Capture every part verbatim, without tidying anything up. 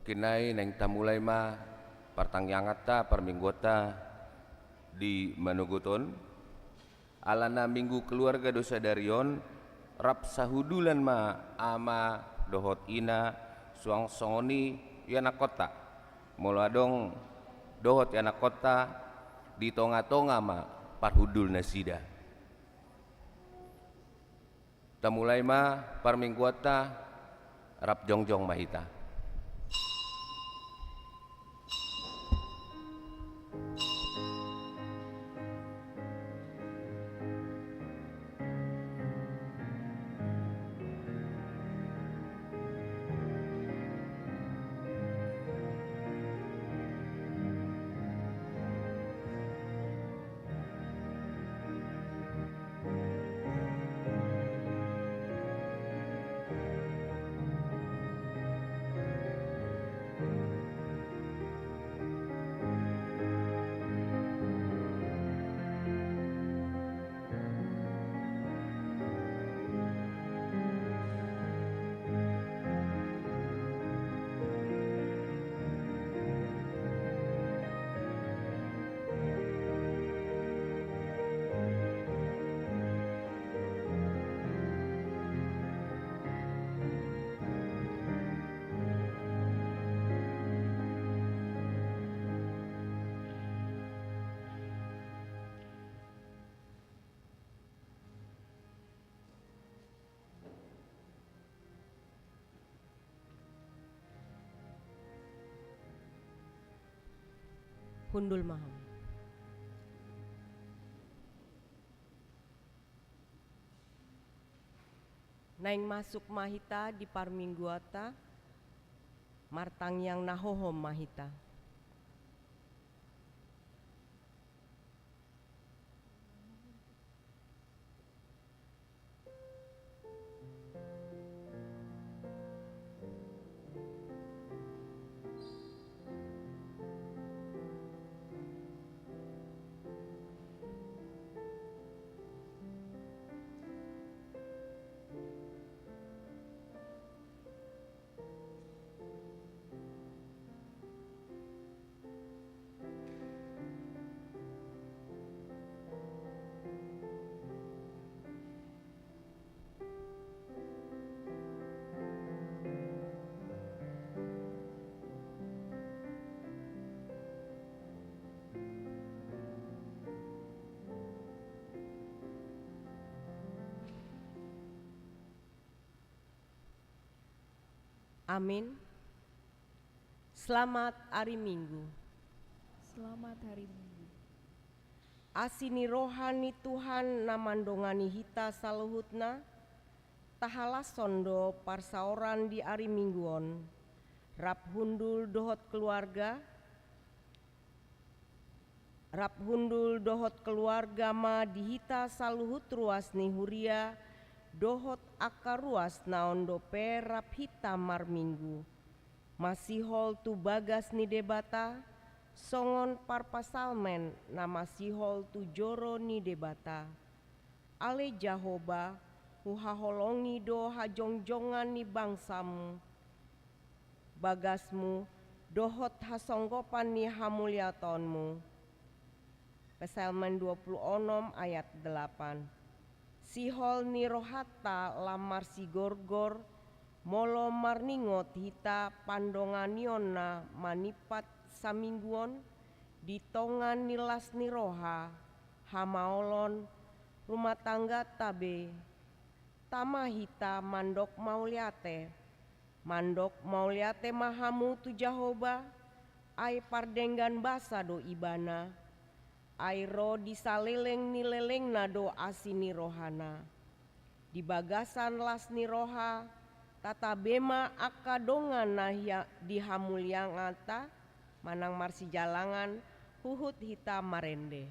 Mungkin nai naeng tamulai ma partangianganta, parmingguanta di manogot on. Alana minggu keluarga do sadari on, rap sahundulan ma ama dohot ina, suang songon i ianakhonta. Molo adong dohot ianakhonta di tonga-tonga ma parhundul nasida. Tamulai ma parmingguanta, rap jongjong ma hita. Hundul ma hamu. Naeng masuk ma hita di parmingguanta, martangiang na hohom ma hita. Amin. Selamat ari Minggu. Selamat hari Minggu. Asi ni roha ni Tuhan na mandongani hita saluhutna, tahalashon do parsaoran di ari Minggu on, rap hundul dohot keluarga, rap hundul dohot keluarga ma di hita saluhut ruas ni huria, dohot angka ruas na on dope rap hita marminggu. Masihol tu bagas ni Debata, songon parpsalmen na masihol tu joro ni Debata. Ale Jahowa, huhaholongi do hajongjongan ni bangsamu, bagasmu, dohot hasonggopan ni hamuliatonmu. Psalmen dua puluh onom ayat delapan. Sihol ni rohanta lam marsigorgor, molo marningot hita pandonganionna manimpat saminggu on, di tonga ni las ni roha, hamaolon, rumah tangganta be, tama hita mandok mauliate. Mandok mauliate ma hamu tu Jahowa, ai pardenggan basa do Ibana, ai ro di saleleng ni lelengna do asi ni rohana. Di bagasan las ni roha, tatabe ma angka dongan na hia-, di hamuliaanta, manang marsijalangan, huhut hita marende.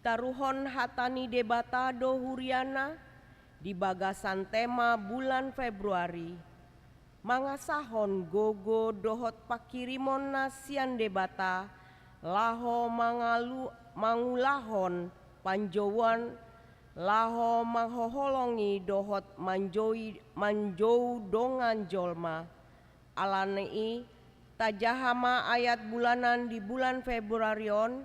Taruhon hata ni Debata do huriana di bagasan tema bulan Februari, mangasahon gogo dohot pangkirimon na sian Debata, laho mangalu-, mangulahon panjouan, laho manghoholongi dohot manjoi-, manjou dongan jolma. Alani i, tajaha ma ayat bulanan di bulan Februari on,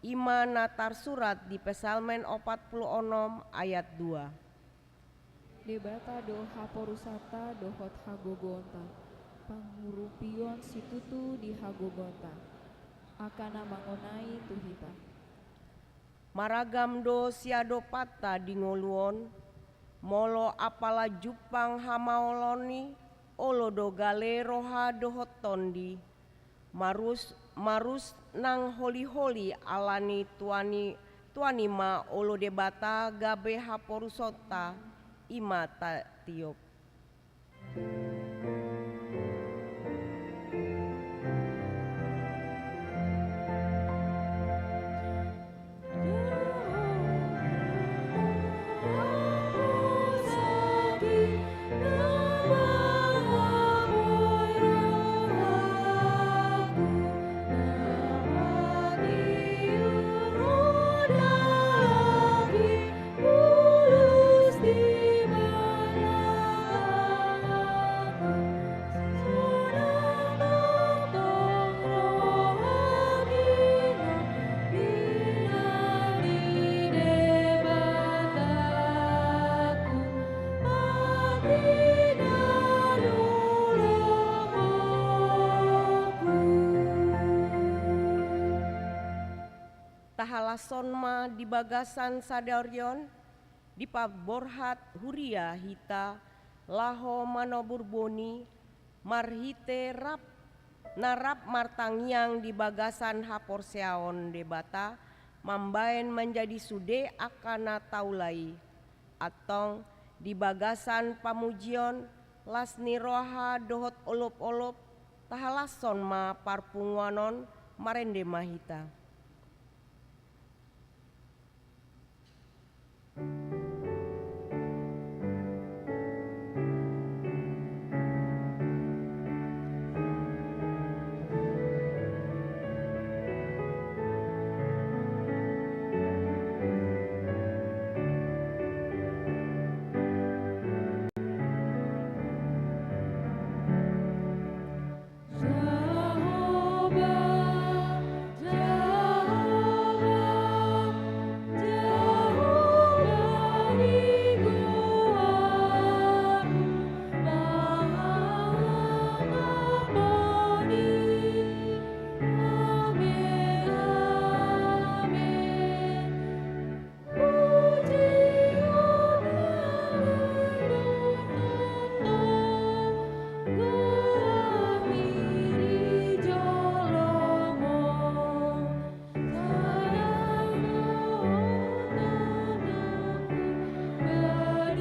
i ma na tarsurat di Psalmen opat pulu onom ayat dua. Debata do haporusanta dohot hagogoonta, pangurupion situtu di hagogoonta, angka na mangonai tu hita. Maragam do siadopanta di ngolu on, molo apala jumpang hamaolon i, olo do gale roha dohot tondi, marus, marus nang holiholi alani tuani, tuani ma olo Debata gabe haporusanta, i ma tatiop. Tahalashon ma di bagasan sadari on, dipaborhat huria hita laho manobur boni marhite rap, na rap martangiang di bagasan haporseaon Debata, mambaen manjadi sude angka na taula i. Antong di bagasan pamujion, las ni roha dohot olopolop, tahalashon ma parpunguan on, marende ma hita.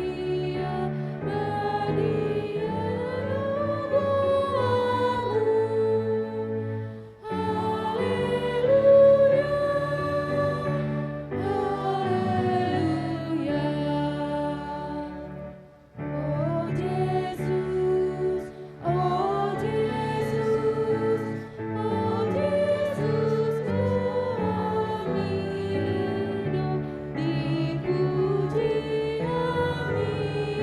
Haleluya, haleluya. O Jesus, o Jesus, o Jesus, Tuhan i do dipuji hami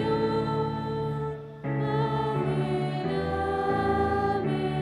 on. Amen, amen.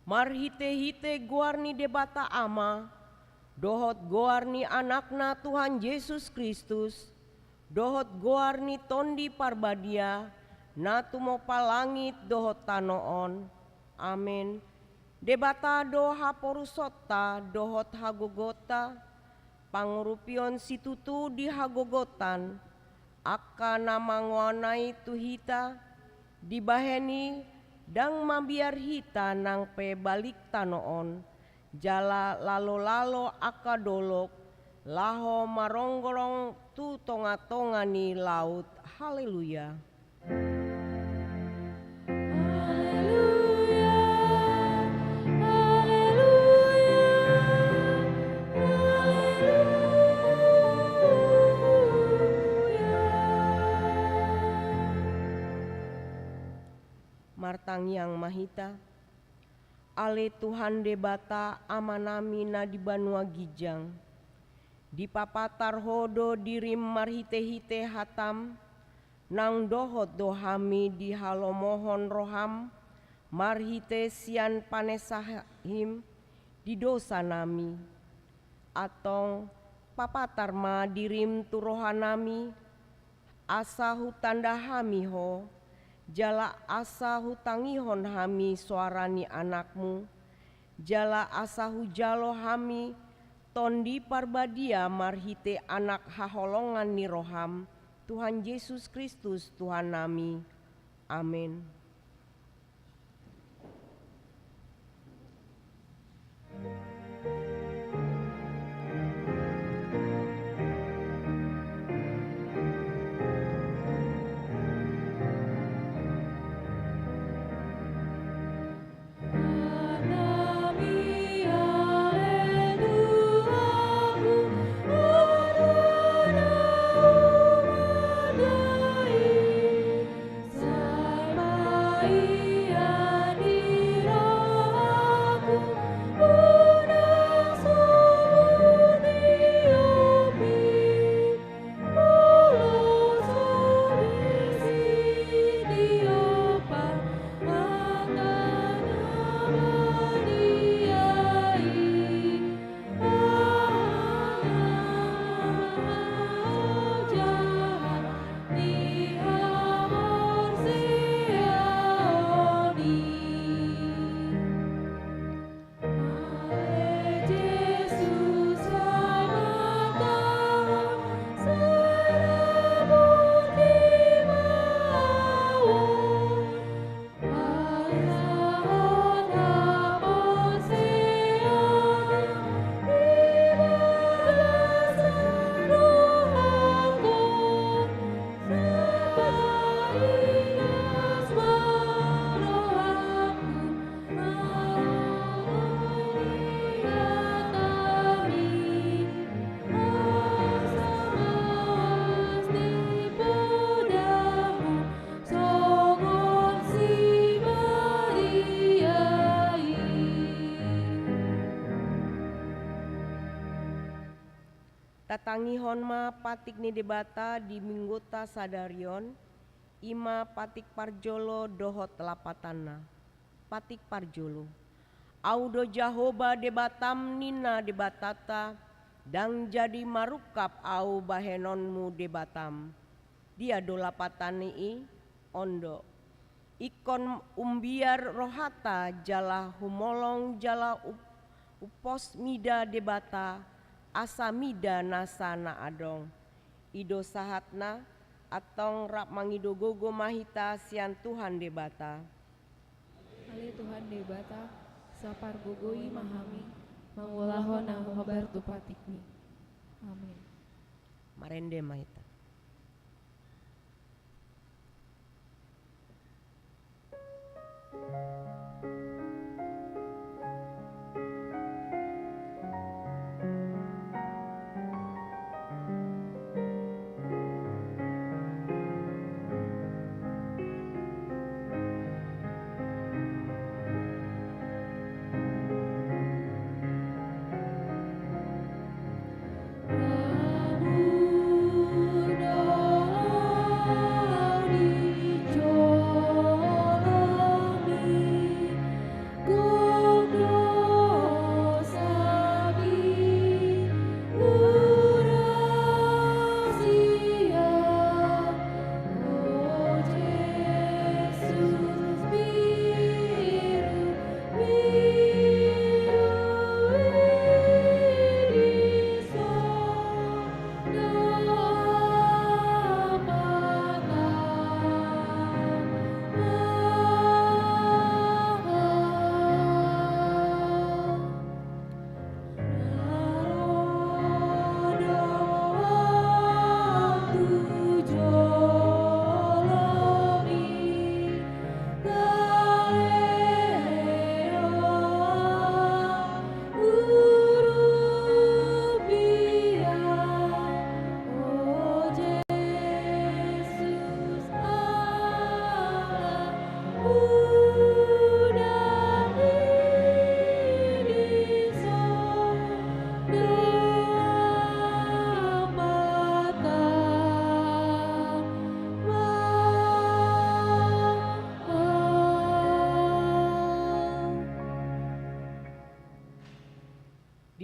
Marhite-hite goar ni Debata Ama, dohot goar ni Anakna Tuhan Jesus Kristus, dohot goar ni Tondi Parbadia, na tumompa langit dohot tano on. Amen. Debata do haporusonta dohot hagogoonta, pangurupion situtu di hagogoonta, angka na mangoanai tu hita, dibahen i ndang mabiar hita nang pe balik tano on, jala lalo-lalo angka dolok, laho maronggorong tu tonga-tonga ni laut. Haleluya. Haleluya, haleluya, haleluya. Martangiang ma hita. Ale Tuhan Debata, Amanami na di banua ginjang, dipapatar Ho do dirim marhite-hite hataM, nang dohot do hami dihalomohon rohaM marhite sian panesaHim di dosanami. Antong papatar ma dirim tu rohanami, asa hutanda hami Ho, jala asa hutangihon hami soara ni AnakMu, jala asa hujalo hami Tondi Parbadia marhite Anak haholongan ni rohaM, Tuhan Jesus Kristus Tuhannami. Amen. Tatangihon ma patik ni Debata di minggunta sadari on, i ma patik parjolo dohot lapatanna. Patik parjolo. Ahu do Jahowa Debatam, ninna Debatanta, ndang jadi marungkap Ahu bahenonmu Debatam. Dia do lapatan ni i? On do. Ingkon umbiar rohanta jala humolong jala um-, umpos mida Debata, asa mida nasa na adong. I do sahatna, antong rap mangido gogo ma hita sian Tuhan Debata. Ale Tuhan Debata, sapargogoi ma hami mangulahon na hombar tu patikmi. Amin. Marende ma hita.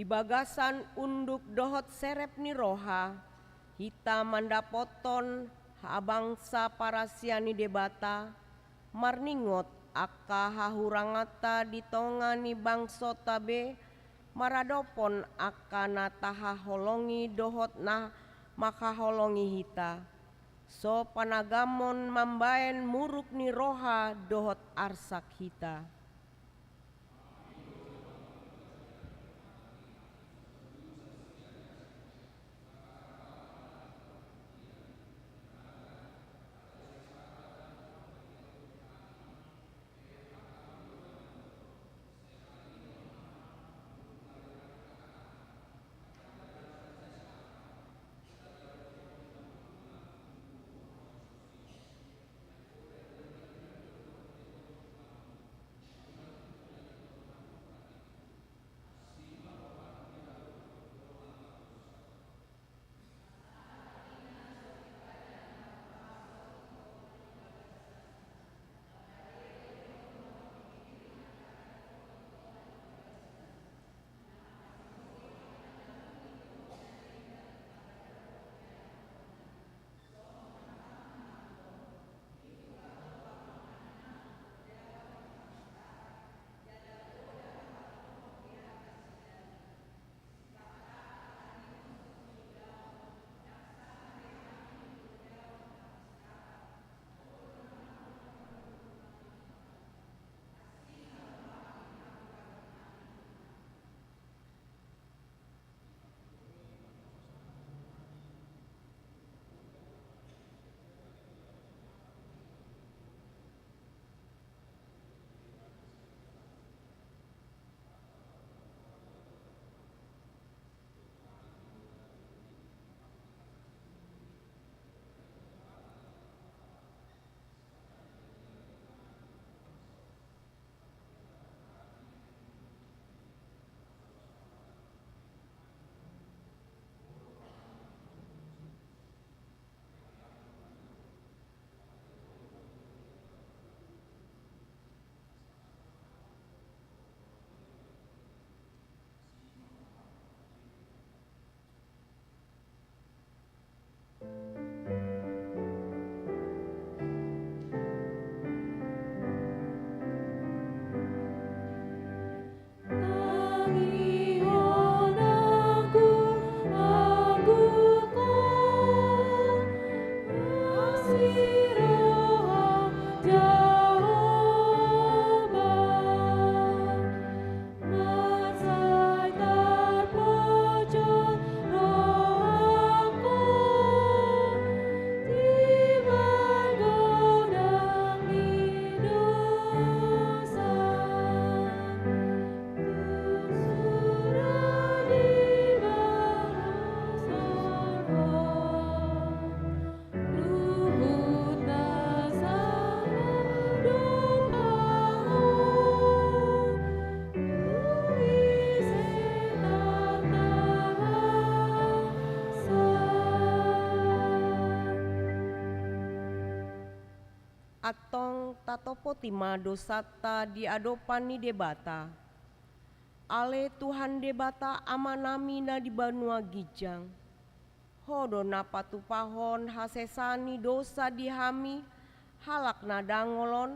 Di bagasan unduk dohot serep ni roha, hita mandapothon habangsa parasian ni Debata, marningot angka hahuranganta di tonga ni bangsonta be, maradophon angka na tahaholongi dohot na mangkaholongi hita. So panagamon mambahen muruk ni roha dohot arsak hita. Antong tatopoti ma dosanta di adopan ni Debata. Ale Tuhan Debata Amanami na di banua ginjang, Ho do na patupahon hasesaan ni dosa di hami, halak na dangol on,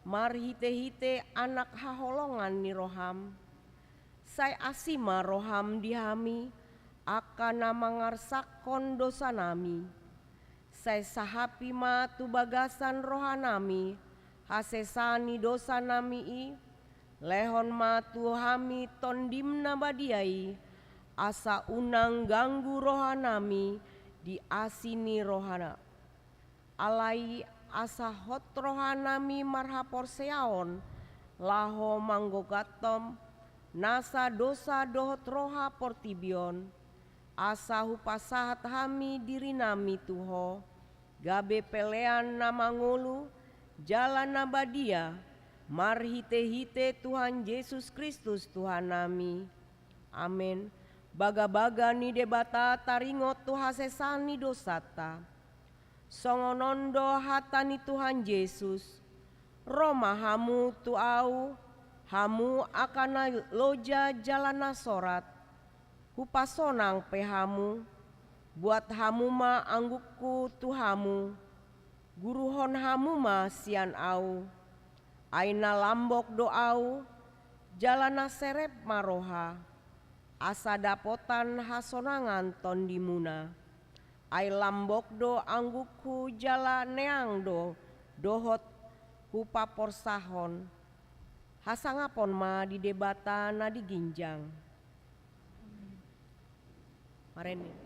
marhitehite Anak haholongan ni roham. Sai asi ma roham di hami, angka na mangarsakhon dosanami. Sai sahapi ma tu bagasan rohanami hasesaan ni dosanami i, lehon ma tu hami Tondim na badia i, asa unang ganggu rohanami di asi ni rohana. Alai asa hot rohanami marhaporseaon, laho manggoganhon nasa dosa dohot roha portibi on, asa hupasahat hami dirinami tu Ho, gabe pelean na mangolu, jala na badia, marhitehite Tuhan Jesus Kristus Tuhannami. Amen. Bagabaga ni Debata taringot tu hasesaan ni dosanta. Songon on do hata ni Tuhan Jesus, ro ma hamu tu Ahu, hamu angka na loja jala na sorat, Hupasonang pe hamu, buat hamu ma anggukku tu hamu, guruhon hamu ma sian ahu, ai na lambok do ahu, jala na serep ma roha, asa dapotan hasonangan tondimuna. Ai lambok do anggukku jala neang do dohot hupaporsahon, hasangapon ma di Debata na di ginjang. Marende.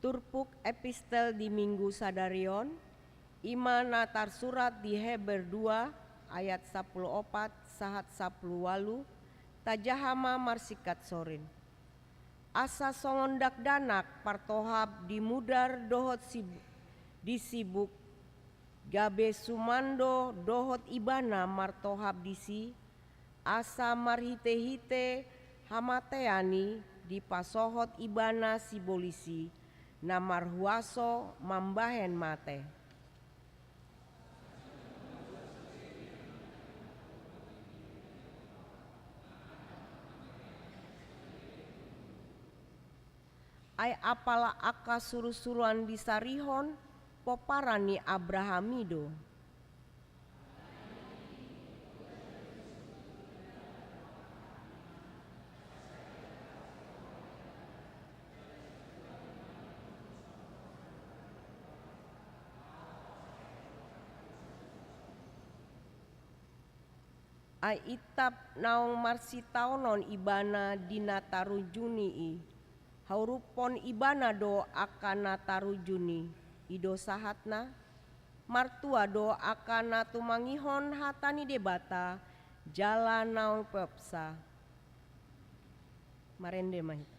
Turpuk epistel di Minggu sadari on, i ma na tarsurat di Heber dua ayat sampulu opat sahat sampulu ualu, tajaha ma marsingkat sorin. Asa songon dakdanak partohap di mudar dohot sib-, di sibuk, gabe sumando dohot ibana martohap disi, asa marhitehite hamatean i dipasohot ibana sibolis i, na marhuaso mambahen mate. Ai apala angka surusuruan disarihon, pomparan ni Abraham i do. Ai intap naung marsitaonon ibana di na tarunjuni i, hauruphon ibana do angka na tarunjuni i do sahatna, martua do angka na tumangihon hata ni Debata jala naung peopsa. Marende ma hita.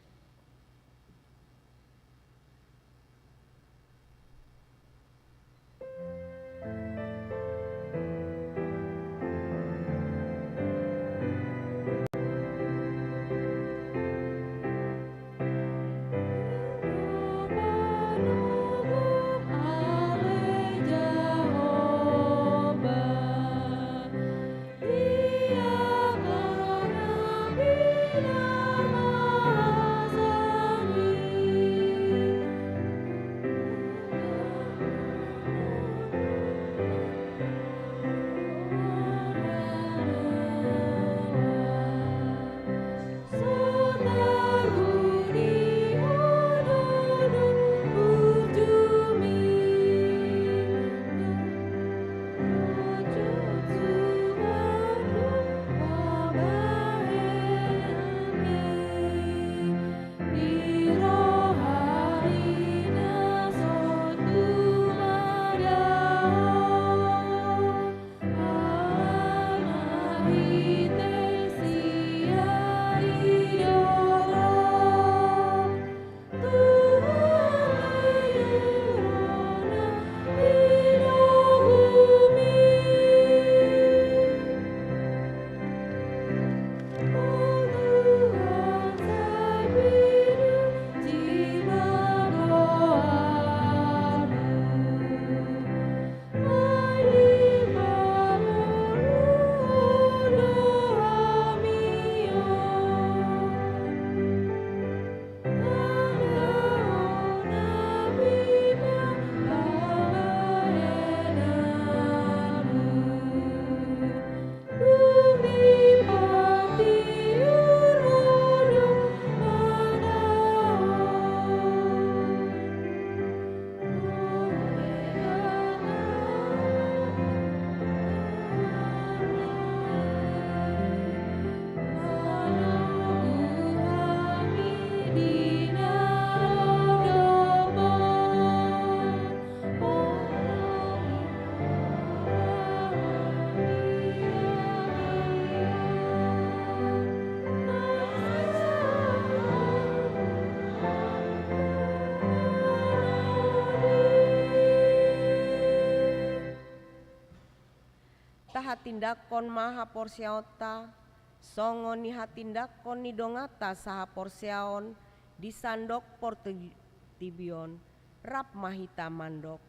Dihatindangkon ma haporseaonta, songon nihatindangkon ni donganta sahaporseaon di sandok portibi on, rap ma hita mandok: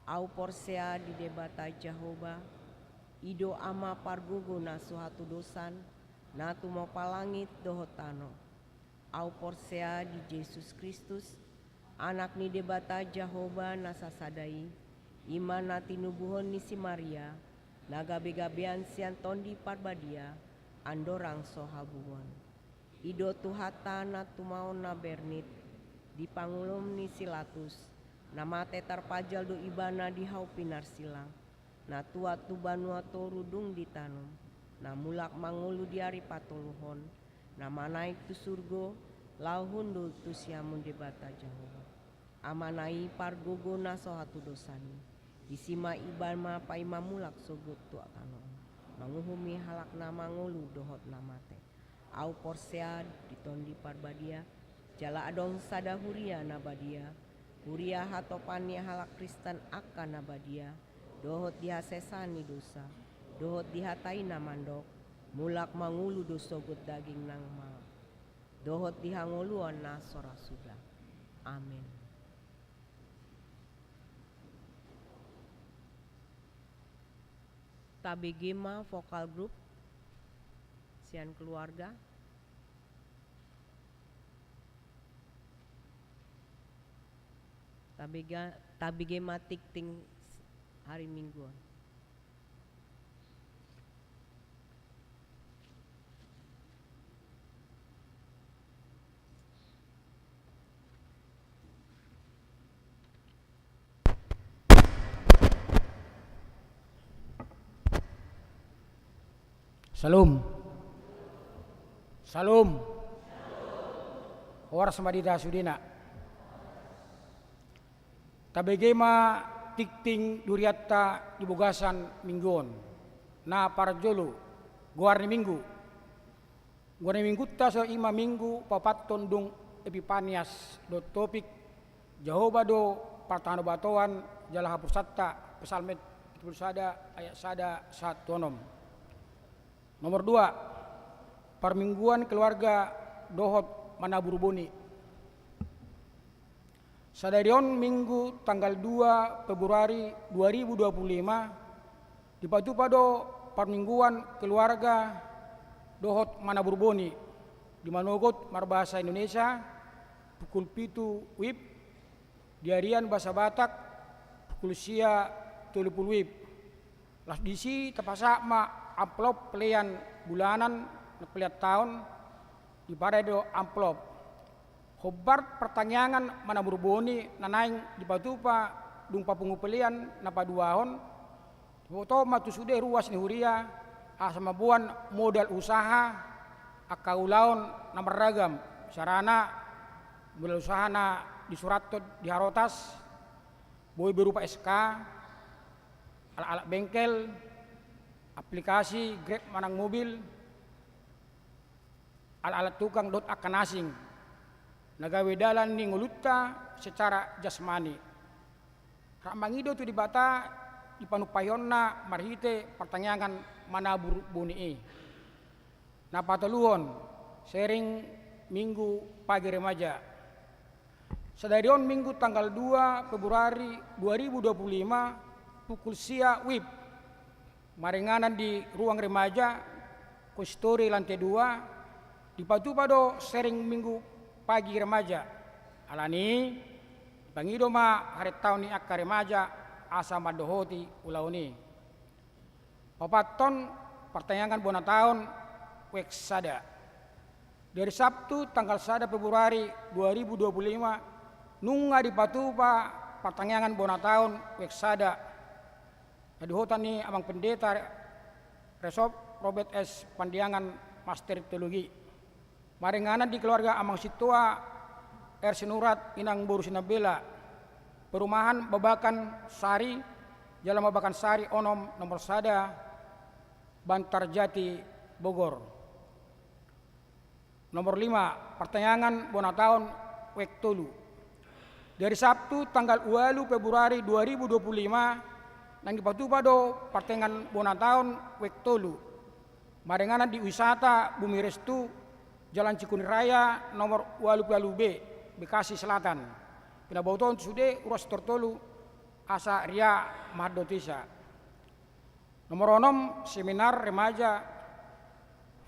Ahu porsea di Debata Jahowa, i do Ama pargogo na so hatudosan, na tumompa langit dohot tano. Ahu porsea di Jesus Kristus, Anak ni Debata Jahowa na sasada i, i ma na tinubuhon ni si Maria, na gabegabean sian Tondi Parbadia, andorang so habubuhan. I do Tuhanta na tumaon na bernit, di pangulon ni si Latus, na mate tarpajal do Ibana di hau pinarsilang, na tuat tu banua toru dung ditanom, na mulak mangolu di ari patoluhon, na manaek tu surgo, laho hundul tu siamun Debata Jahowa, Amana i pargogo na so hatudosan i. Disi ma Ibana paima mulak sogot tu tano on, manguhumi halak na mangolu dohot na mate. Ahu porsea di Tondi Parbadia, jala adong sada huria na badia, huria hatopan ni halak Kristen angka na badia, dohot di hasesaan ni dosa, dohot di hata i na mandok: Mulak mangolu do sogot daging nang ma, dohot di hangoluan na so ra suda. Amen. Tabege ma vokal grup sian keluarga. Tabege, tabege ma tingting hari Minggu on. Syalom. Syalom. Horas ma di hita sudena. Tabege ma tingting durianta di bagasan Minggu on. Na parjolo, goar ni Minggu. Goar ni Minggunta so i ma Minggu paopathon dung Epipanias, dohot topik: Jahowa do partanobatoan jala haporseaonta, Psalmen pitu pulu sada ayat sada sahat tu onom. Nomor dua, parmingguan keluarga dohot manabur boni. Sadari on Minggu tanggal dua Februari dua ribu dua puluh lima, dipatupa do parmingguan keluarga dohot manabur boni, di manogot marbahasa Indonesia pukul pitu wib, di arian bahasa Batak pukul sia tolu pulu wib. Laos disi tapasahat ma amplop pelean bulanan, pelean taon, diparai do amplop. Hombar partangiangan manabur boni na naeng dipatupa dung papungu pelean na paduahon, diboto ma tu sude ruas ni huria, asa mamboan modal usaha angka ulaon na marragam, sarana modal usaha na disurathon di harotas, boi berupa S K, alat-alat bengkel, aplikasi Grab manang mobil, alat-alat tukang dohot angka na asing, na gabe dalan ni ngolunta secara jasmani. Rap mangido tu Debata di panumpahionna marhite partangiangan manabur boni i. Na patoluhon, sharing Minggu pagi remaja. Sadari on Minggu tanggal dua Februari dua ribu dua puluh lima pukul sia wib, maringanan di ruang remaja, konsistori lantai dua, dipatupa do sharing Minggu pagi remaja. Alani i, dipangido ma harentaon ni angka remaja asa mandohoti ulaon i. Paopathon, partangiangan bona taon, wek sada. Dari Sabtu tanggal sada Februari dua ribu dua puluh lima, nunga dipatupa partangiangan bona taon, wek sada, na di huta ni Amang Pendeta Resop Robert S Pandiangan, Master Teologi. Maringanan di keluarga Amang Sintua R Sinurat, Inang boru Sinambela, perumahan Babakan Sari, Jalan Babakan Sari onom, nomor sada, Bantar Jati, Bogor. Nomor lima, partangiangan bona taon, wek tolu. Dari Sabtu tanggal ualu Februari dua ribu dua puluh lima, Naeng dipatupa do partengan bona taon wijk tolu, maringanan di wisata Bumi Restu, Jalan Cikunir Raya nomor ualu pulu ualu B, Bekasi Selatan. Pinabotohon tu sude ruas tor tolu asa ria mandok hita. Nomor onom, seminar remaja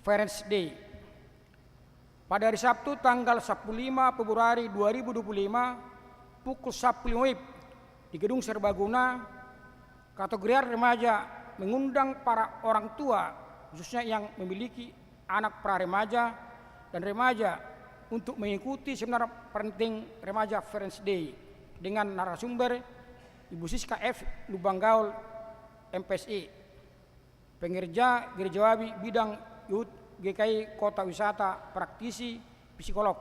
Parents' Day. Pada hari Sabtu tanggal sampulu lima Februari dua ribu dua puluh lima, pukul sampulu lima wib, di Gedung Serbaguna, Kategorial Remaja mengundang para orang tua, khususnya yang memiliki anak pra remaja dan remaja, untuk mengikuti seminar parenting remaja Parents' Day dengan narasumber Ibu Siska F Lumban Gaol, M P S I, pengerja gerejawi bidang Youth G K I Kota Wisata, praktisi, psikolog.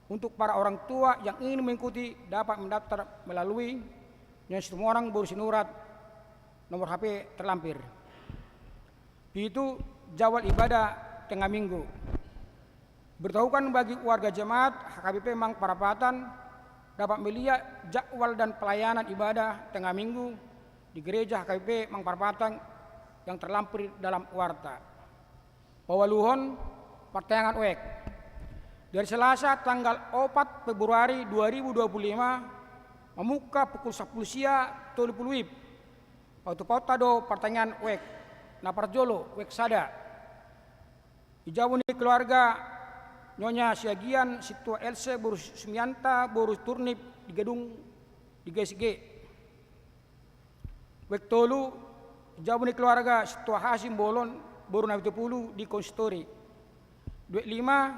Untuk para orang tua yang ingin mengikuti dapat mendaftar melalui Nyonya Situmorang Boru Sinurat, nomor H P terlampir. Pitu, jadwal ibadah tengah minggu. Beritahukan bagi warga jemaat H K B P Mampang Perapatan dapat melihat jadwal dan pelayanan ibadah tengah minggu di gereja H K B P Mampang Perapatan yang terlampir dalam warta. Paualuhon, partengan wijk. Dari Selasa tanggal opat Februari dua ribu dua puluh lima, mamungka pukul sampulu sia tolu pulu wib, patupaonta do partengan wijk. Na parjolo, wijk sada. Di jabu ni keluarga Nyonya Siagian Sintua Else Boru Sumianta Boru Turnip di gedung di G S G. Wijk tolu, jabu ni keluarga Sintua Hasimbolon Boru Napitupulu di Konsistori. Wijk lima,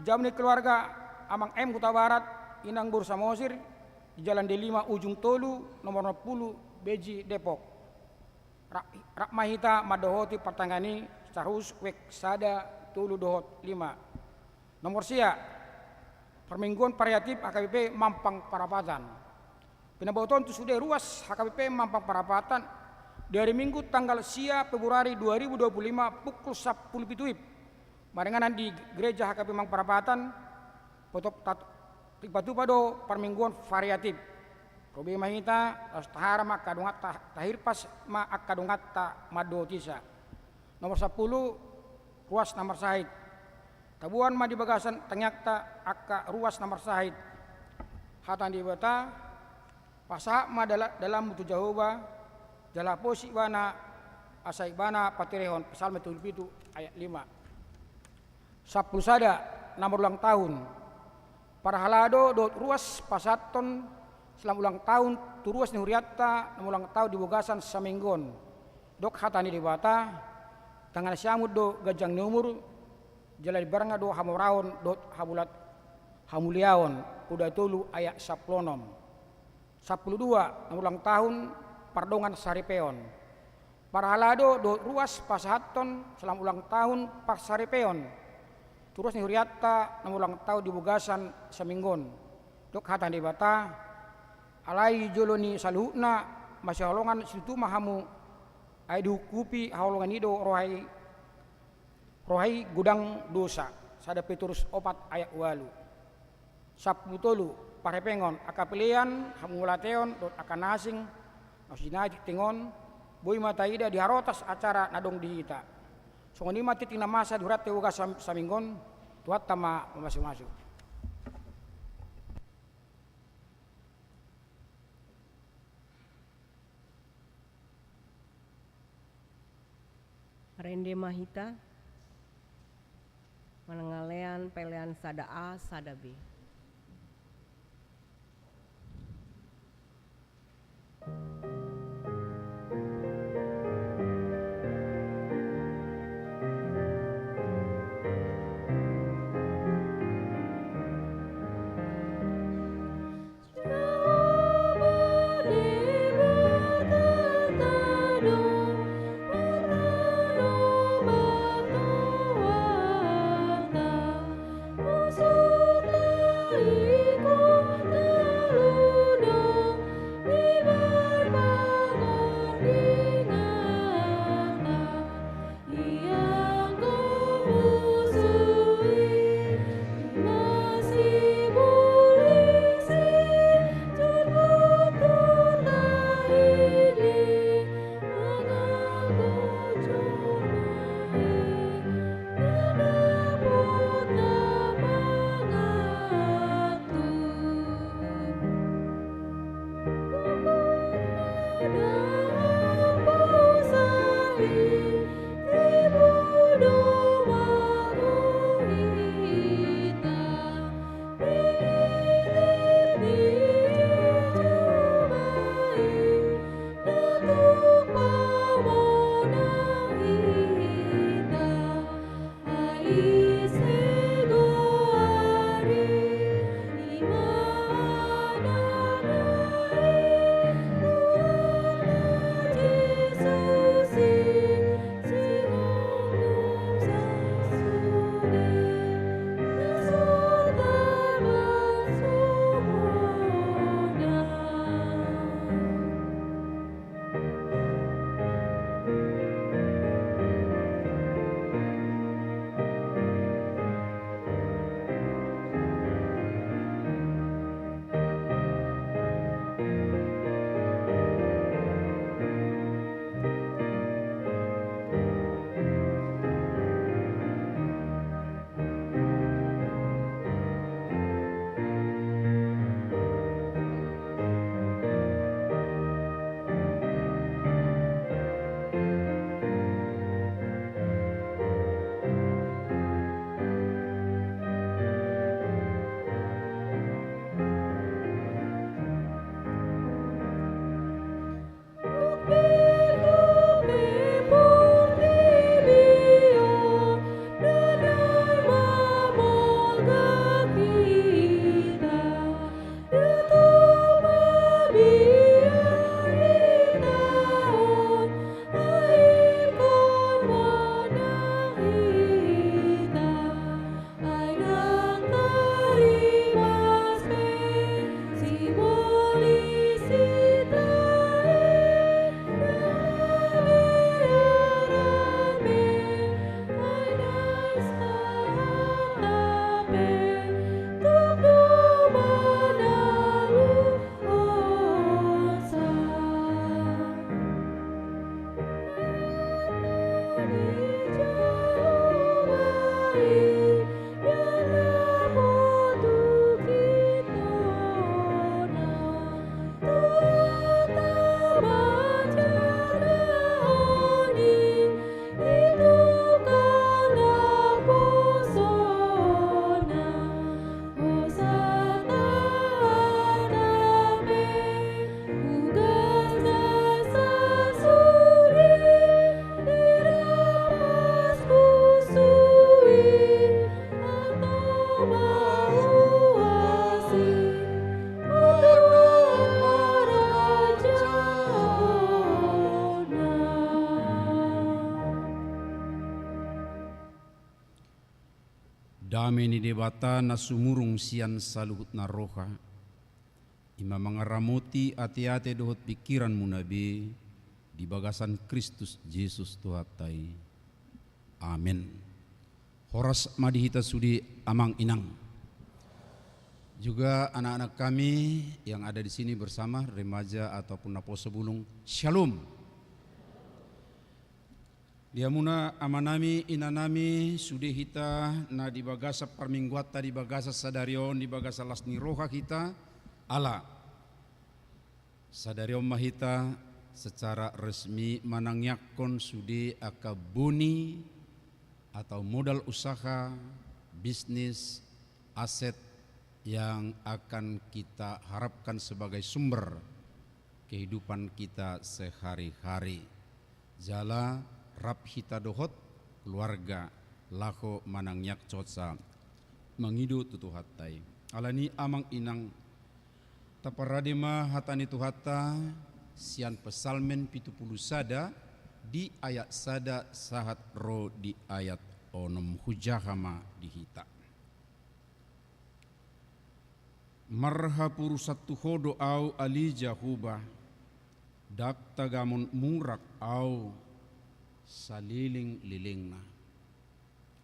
jabu ni keluarga Amang M Hutabarat Inang Boru Samosir di Jalan D lima Ujung Tolu, nomor onom pulu, Beji, Depok. Rap, rap ma hita mandohoti partengan i secara khusus wijk sada, tolu dohot lima. Nomor sia, parmingguon variatif H K B P Mampang Perapatan. Pinabotohon tu sude ruas H K B P Mampang Perapatan, di hari Minggu tanggal sia Februari dua ribu dua puluh lima pukul sampulu pitu wib, maringanan di gereja H K B P Mampang Perapatan. Potop tat-, ipatupa do parmingguon variatif. Robe ma hita, laos taharam ma angka donganta, tahirpas ma angka donganta mandohoti hita. Nomor sampulu, ruas na marsahit. Taboan ma di bagasan tangiangta angka ruas na marsahit. Hata ni Debata, pasahat ma dala-, dalanmu tu Jahowa, jala pos ibana, asa ibana patirehon, Psalmen tolu pulu pitu ayat lima. Sampulu sada, na marulang tahun. Parhalado dohot ruas pasahathon selamat ulang tahun tu ruas ni hurianta na marulang tahun di bagasan saminggu on. Dok hata ni Debata, tangan siamun do ganjang ni umur, jala dibaranga do hamoraon dohot hamulat-, hamuliaon, Poda tolu ayat sampulu onom. Sampulu dua, na marulang tahun pardongan saripeon. Parhalado dohot ruas pasahathon selamat ulang tahun parsaripeon tu ruas ni hurianta na marulang tahun di bagasan saminggu on. Dok hata ni Debata, alai jolo ni saluhutna masihaholongan situtu ma hamu, ai dihukupi haholongan i do roha i, roha i godang dosa. Sada Petrus opat ayat ualu. Sampulu tolu, parhepengon, angka pelean, hamauliateon dohot angka na asing na hujalo tingting on, boi ma taida di harotas acara na adong di hita. Songon i ma tingting na masa di hurianta di bagasan sam-, saminggu on. Tuhanta ma mamasumasu. Marende ma hita mangalehon pelean sada A, sada B. Dame ni Debata na sumurung sian saluhut na roha, i ma mangaramoti ateate dohot pingkiranmuna be di bagasan Kristus Jesus Tuhanta i. Amen. Horas ma di hita sude amang inang. Juga anak-anak kami yang ada di sini bersama, remaja ataupun naposo bulung. Shalom. Di hamuna amanami, inanami, sude hita na di bagasan parmingguanta, di bagasan sadari on, di bagasan las ni roha hita, ala sadari on ma hita secara resmi manangiangkon sude angka boni atau modal usaha, bisnis, aset yang akan kita harapkan sebagai sumber kehidupan kita sehari-hari. Jala rap hita dohot keluarga laho manangiangkon songon i, mangido tu Tuhanta i. Alani i amang inang, taparade ma hata ni Tuhanta sian Psalmen pitu pulu sada di ayat sada sahat ro di ayat onom, hujaha ma di hita. Marhaporusan tu Ho do ahu ale Jahowa, ndang tagamon murak ahu salelenglelengna.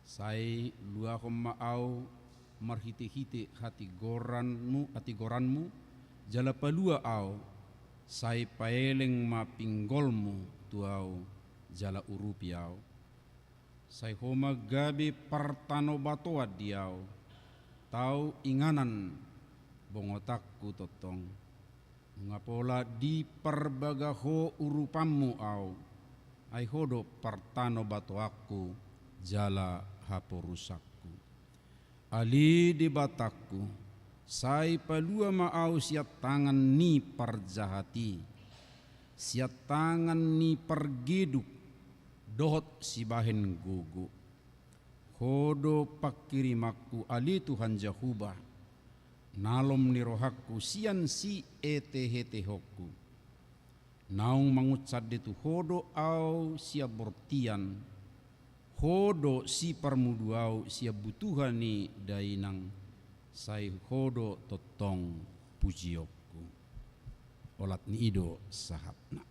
Sai luahon ma ahu marhitehite hatigoranmu, hatigoranmu, jala palua ahu, sai paeleng ma pinggolmu tu ahu, jala urupi ahu. Sai Ho ma gabe partanobatoan di ahu, tau inganan bongotanku tongtong. Nunga pola diparbaga Ho urupanmu ahu, ai Ho do partanobatoanku jala haporusanku. Ale Debatangku, sai palua ma ahu sian tangan ni parjahat i, sian tangan ni pargeduk dohot sibahen gogo. Ho do pangkirimanku ale Tuhan Jahowa, nalom ni rohangku sian sietehetehonku. Naung mangunsande tu Ho do ahu sian bortian, Ho do siparmudu ahu sian butuha ni dainang, sai Ho do tongtong pujionku. Olat ni i do sahatna.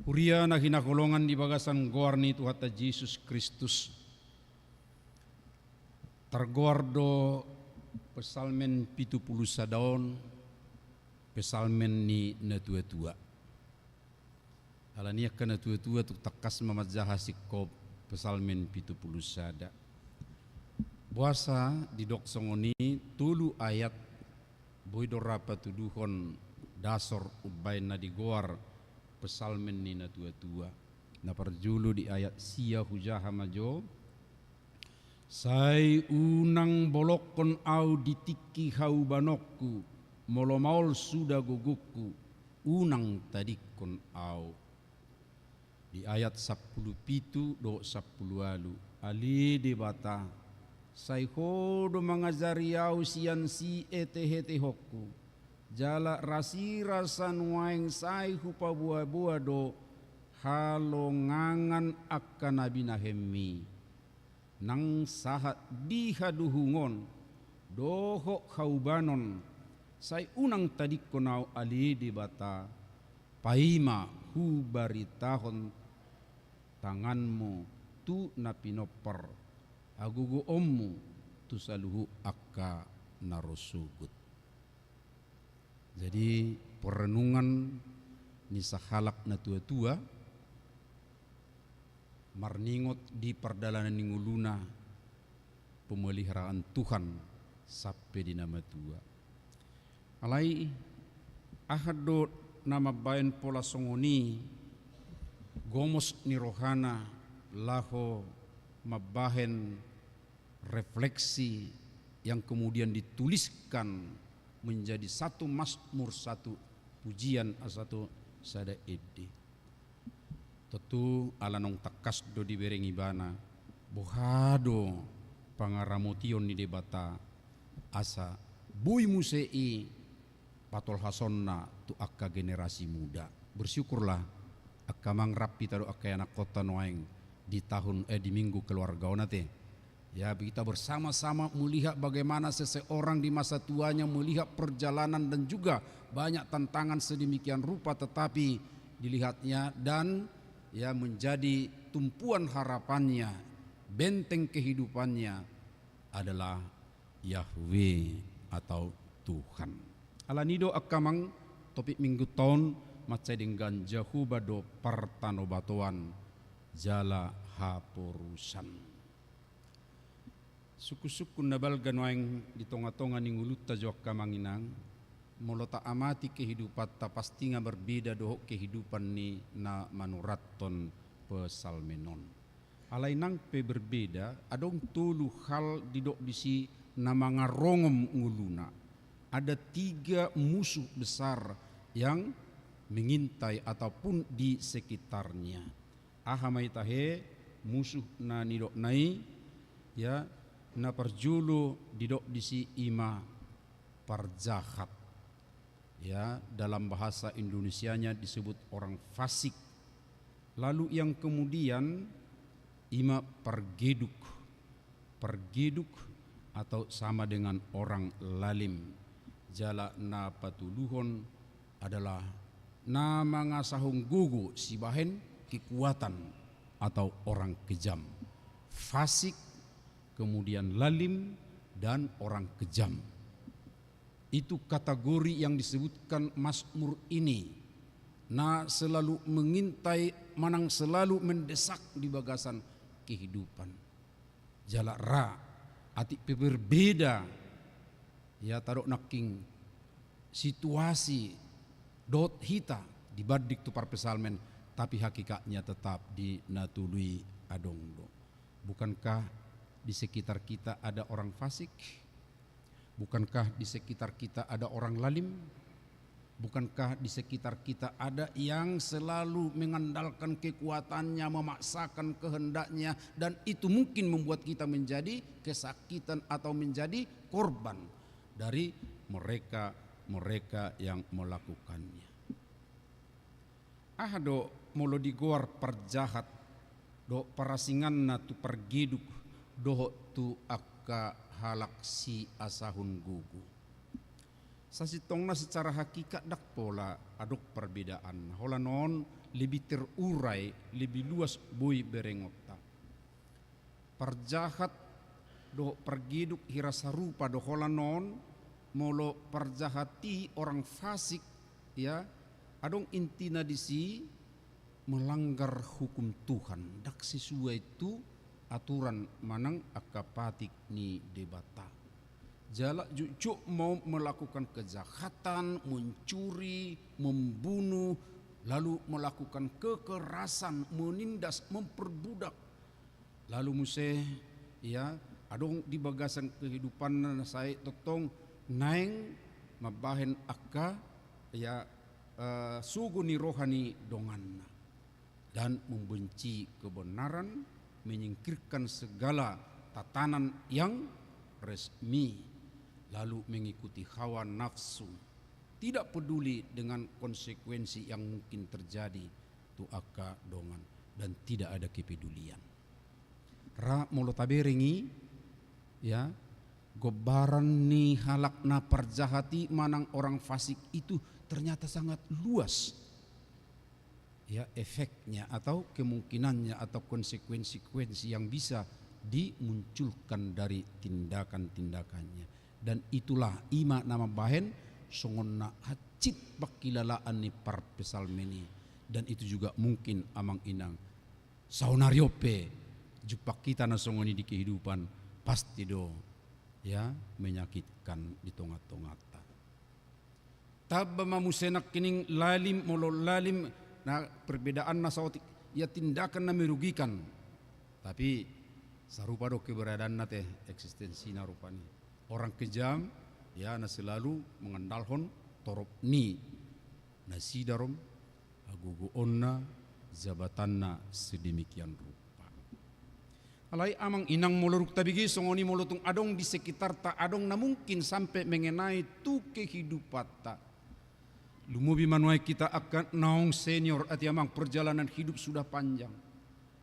Huria na hinaholongan di bagasan goar ni Tuhanta Jesus Kristus, targoar do Psalmen pitu pulu sada on Psalmen ni natuatua. Alani i angka natuatua tung tangkas ma manjaha singkop Psalmen pitu pulu sada. Boasa didok songon i? Tolu ayat boi do ra patuduhon dasor umbahen na digoar Psalmen ni natuatua. Na parjolo di ayat sia, hujaha ma jo. Sai unang bolongkon ahu di tingki haubanonku, molo maol suda gogongku, unang tadingkon ahu. Di ayat sampulu pitu dohot sampulu ualu, ale Debata, sai Ho do mangajari ahu sian sietehetehonku, jala rasirasa nuaeng sai hupaboaboa do halongangan angka na binahenmi. Nang sahat di haduhungon dohot haubanon, sai unang tadingkon ahu ale Debata, paima hubaritahon tanganmu tu na pinompar, hagogoonmu tu saluhut angka na ro sogot. Jadi, perenungan ni sahalak natuatua marningot di pardalanan ni ngoluna, pemeliharaan Tuhan sampe di na matua. Alai, aha do na mambahen pola songon i gomos ni rohana laho mambahen refleksi yang kemudian dituliskan menjadi satu mazmur, satu pujian, satu sada ende. Tontu ala naung tangkas do dibereng ibana, boha do pangaramotion ni Debata asa boi muse i patolhasonna tu angka generasi muda. Bersyukurlah, angka amang, rap hita do angka ianakhonta nuaeng di tahun, eh, di minggu keluarga on ate. Ya, kita bersama-sama melihat bagaimana seseorang di masa tuanya melihat perjalanan dan juga banyak tantangan sedemikian rupa, tetapi dilihatnya dan, ya, menjadi tumpuan harapannya, benteng kehidupannya adalah Yahweh atau Tuhan. Alani do angka amang, topik mingguta on mansai denggan Jahowa do partanobatoan jala haporusan. Sungkun-sungkun na balga nuaeng di tonga-tonga ni ngolunta jo angka amang inang, molo taamati kehidupanta pasti nga berbeda dohot kehidupan ni na manurathon psalmen on. Alai nang pe berbeda, adong tolu hal didok disi na mangarongom ngoluna. Ada tiga musuh besar yang mengintai ataupun di sekitarnya. Aha ma i tahe musuh na nidokna i, ya, na parjolo didok disi ima parjahat. Ya, dalam bahasa Indonesianya disebut orang fasik. Lalu yang kemudian ima pargeduk. Pargeduk atau sama dengan orang lalim. Jala na patoluhon adalah na mangasahon gogo sibahen kekuatan atau orang kejam. Fasik, kemudian lalim, dan orang kejam. Itu kategori yang disebutkan Mazmur ini, na selalu mengintai, manang selalu mendesak di bagasan kehidupan. Jala ra, atik pe berbeda, ya, tadok nangkin situasi dohot hita dibanding tu parpsalmen, tapi hakikatnya tetap di na tolu i adong do. Bukankah di sekitar kita ada orang fasik? Bukankah di sekitar kita ada orang lalim? Bukankah di sekitar kita ada yang selalu mengandalkan kekuatannya, memaksakan kehendaknya, dan itu mungkin membuat kita menjadi kesakitan atau menjadi korban dari mereka-mereka yang melakukannya? Aha do molo digoar parjahat dohot parasinganna tu pargeduk dohot tu angka halak siasahon gogo? Sasintongna secara hakikat ndang pola adong parbedaanna. Holan on lebih terurai, lebih luas boi berengonta. Parjahat dohot pargeduk hira sarupa do holan on, molo parjahat i orang fasik, ya, adong intina disi melanggar hukum Tuhan, ndang sesuai tu aturan manang angka patik ni Debata. Jala jotjot mau melakukan kejahatan, mencuri, membunuh, lalu melakukan kekerasan, menindas, memperbudak. Lalu muse, ya, adong di bagasan kehidupanna na sai tongtong naeng mambahen angka, ya, eh, sogo ni roha ni donganna. Dan membenci kebenaran, menyingkirkan segala tatanan yang resmi, lalu mengikuti hawa nafsu, tidak peduli dengan konsekuensi yang mungkin terjadi tu angka dongan, dan tidak ada kepedulian. Ra molo tabereng i, ya, gombaran ni halak na parjahat i manang orang fasik itu ternyata sangat luas, ya, efeknya atau kemungkinannya atau konsekuensi-konsekuensi yang bisa dimunculkan dari tindakan-tindakannya. Dan itulah ima na mambahen songon na hansit pangkilalaan ni parpsalmen i. Dan itu juga mungkin amang inang, saonari on pe jumpang hita na songon i di kehidupan, pasti do, ya, menyakitkan di tonga-tonganta. Tamba ma muse nangkining lalim, molo lalim, na perbedaanna saotik, ya, tindakan na merugikan. Tapi sarupa do keberadaanna te, eksistensina rupani. Orang kejam, ya, na selalu mengandalhon torop ni nasida ro, hagogoonna, jabatanna sedemikian rupa. Alai amang inang, molo dung tabege songon i, molo tung adong di sekitarta, adong na mungkin sampe mengenai tu kehidupanta. Lumobi ma nuaeng hita angka naung senior, ate amang, perjalanan hidup sudah panjang.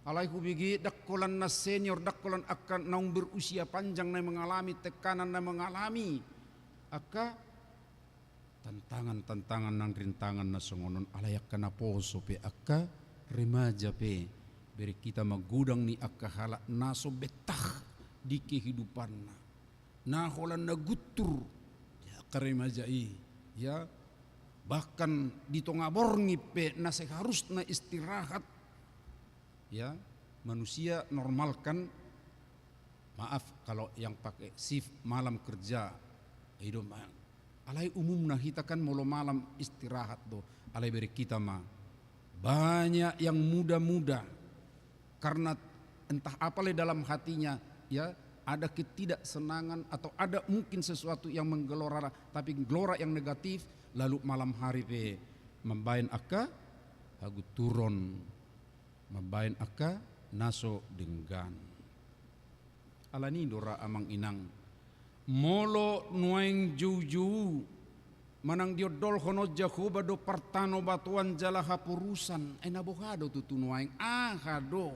Alai hubege, ndang holan na senior, ndang holan angka naung berusia panjang na mengalami tekanan, na mengalami angka tantangan-tantangan nang rintangan na songon on, alai angka naposo pe, angka remaja pe, bereng hita ma godang ni angka halak na so betah di kehidupanna, na holan na guntur, ya, angka remaja i, ya, bahkan di tonga borngin pe na seharusna istirahat, ya, manusia normal kan, maaf kalau yang pakai shift malam kerja, i do ma-, alai umumna hita kan molo malam istirahat do, alai bereng hita ma. Banyak yang muda-muda, karena entah apa le dalam hatinya, ya, ada ketidaksenangan atau ada mungkin sesuatu yang menggelora, tapi gelora yang negatif, lalu malam hari pe mambaen angka hagunturon, mambaen angka na so denggan. Alani i do ra amang inang, molo nuaeng joujou manang diondolhon on Jahowa do partanobatoan jala haporusan, ai na boha do tutu nuaeng, aha do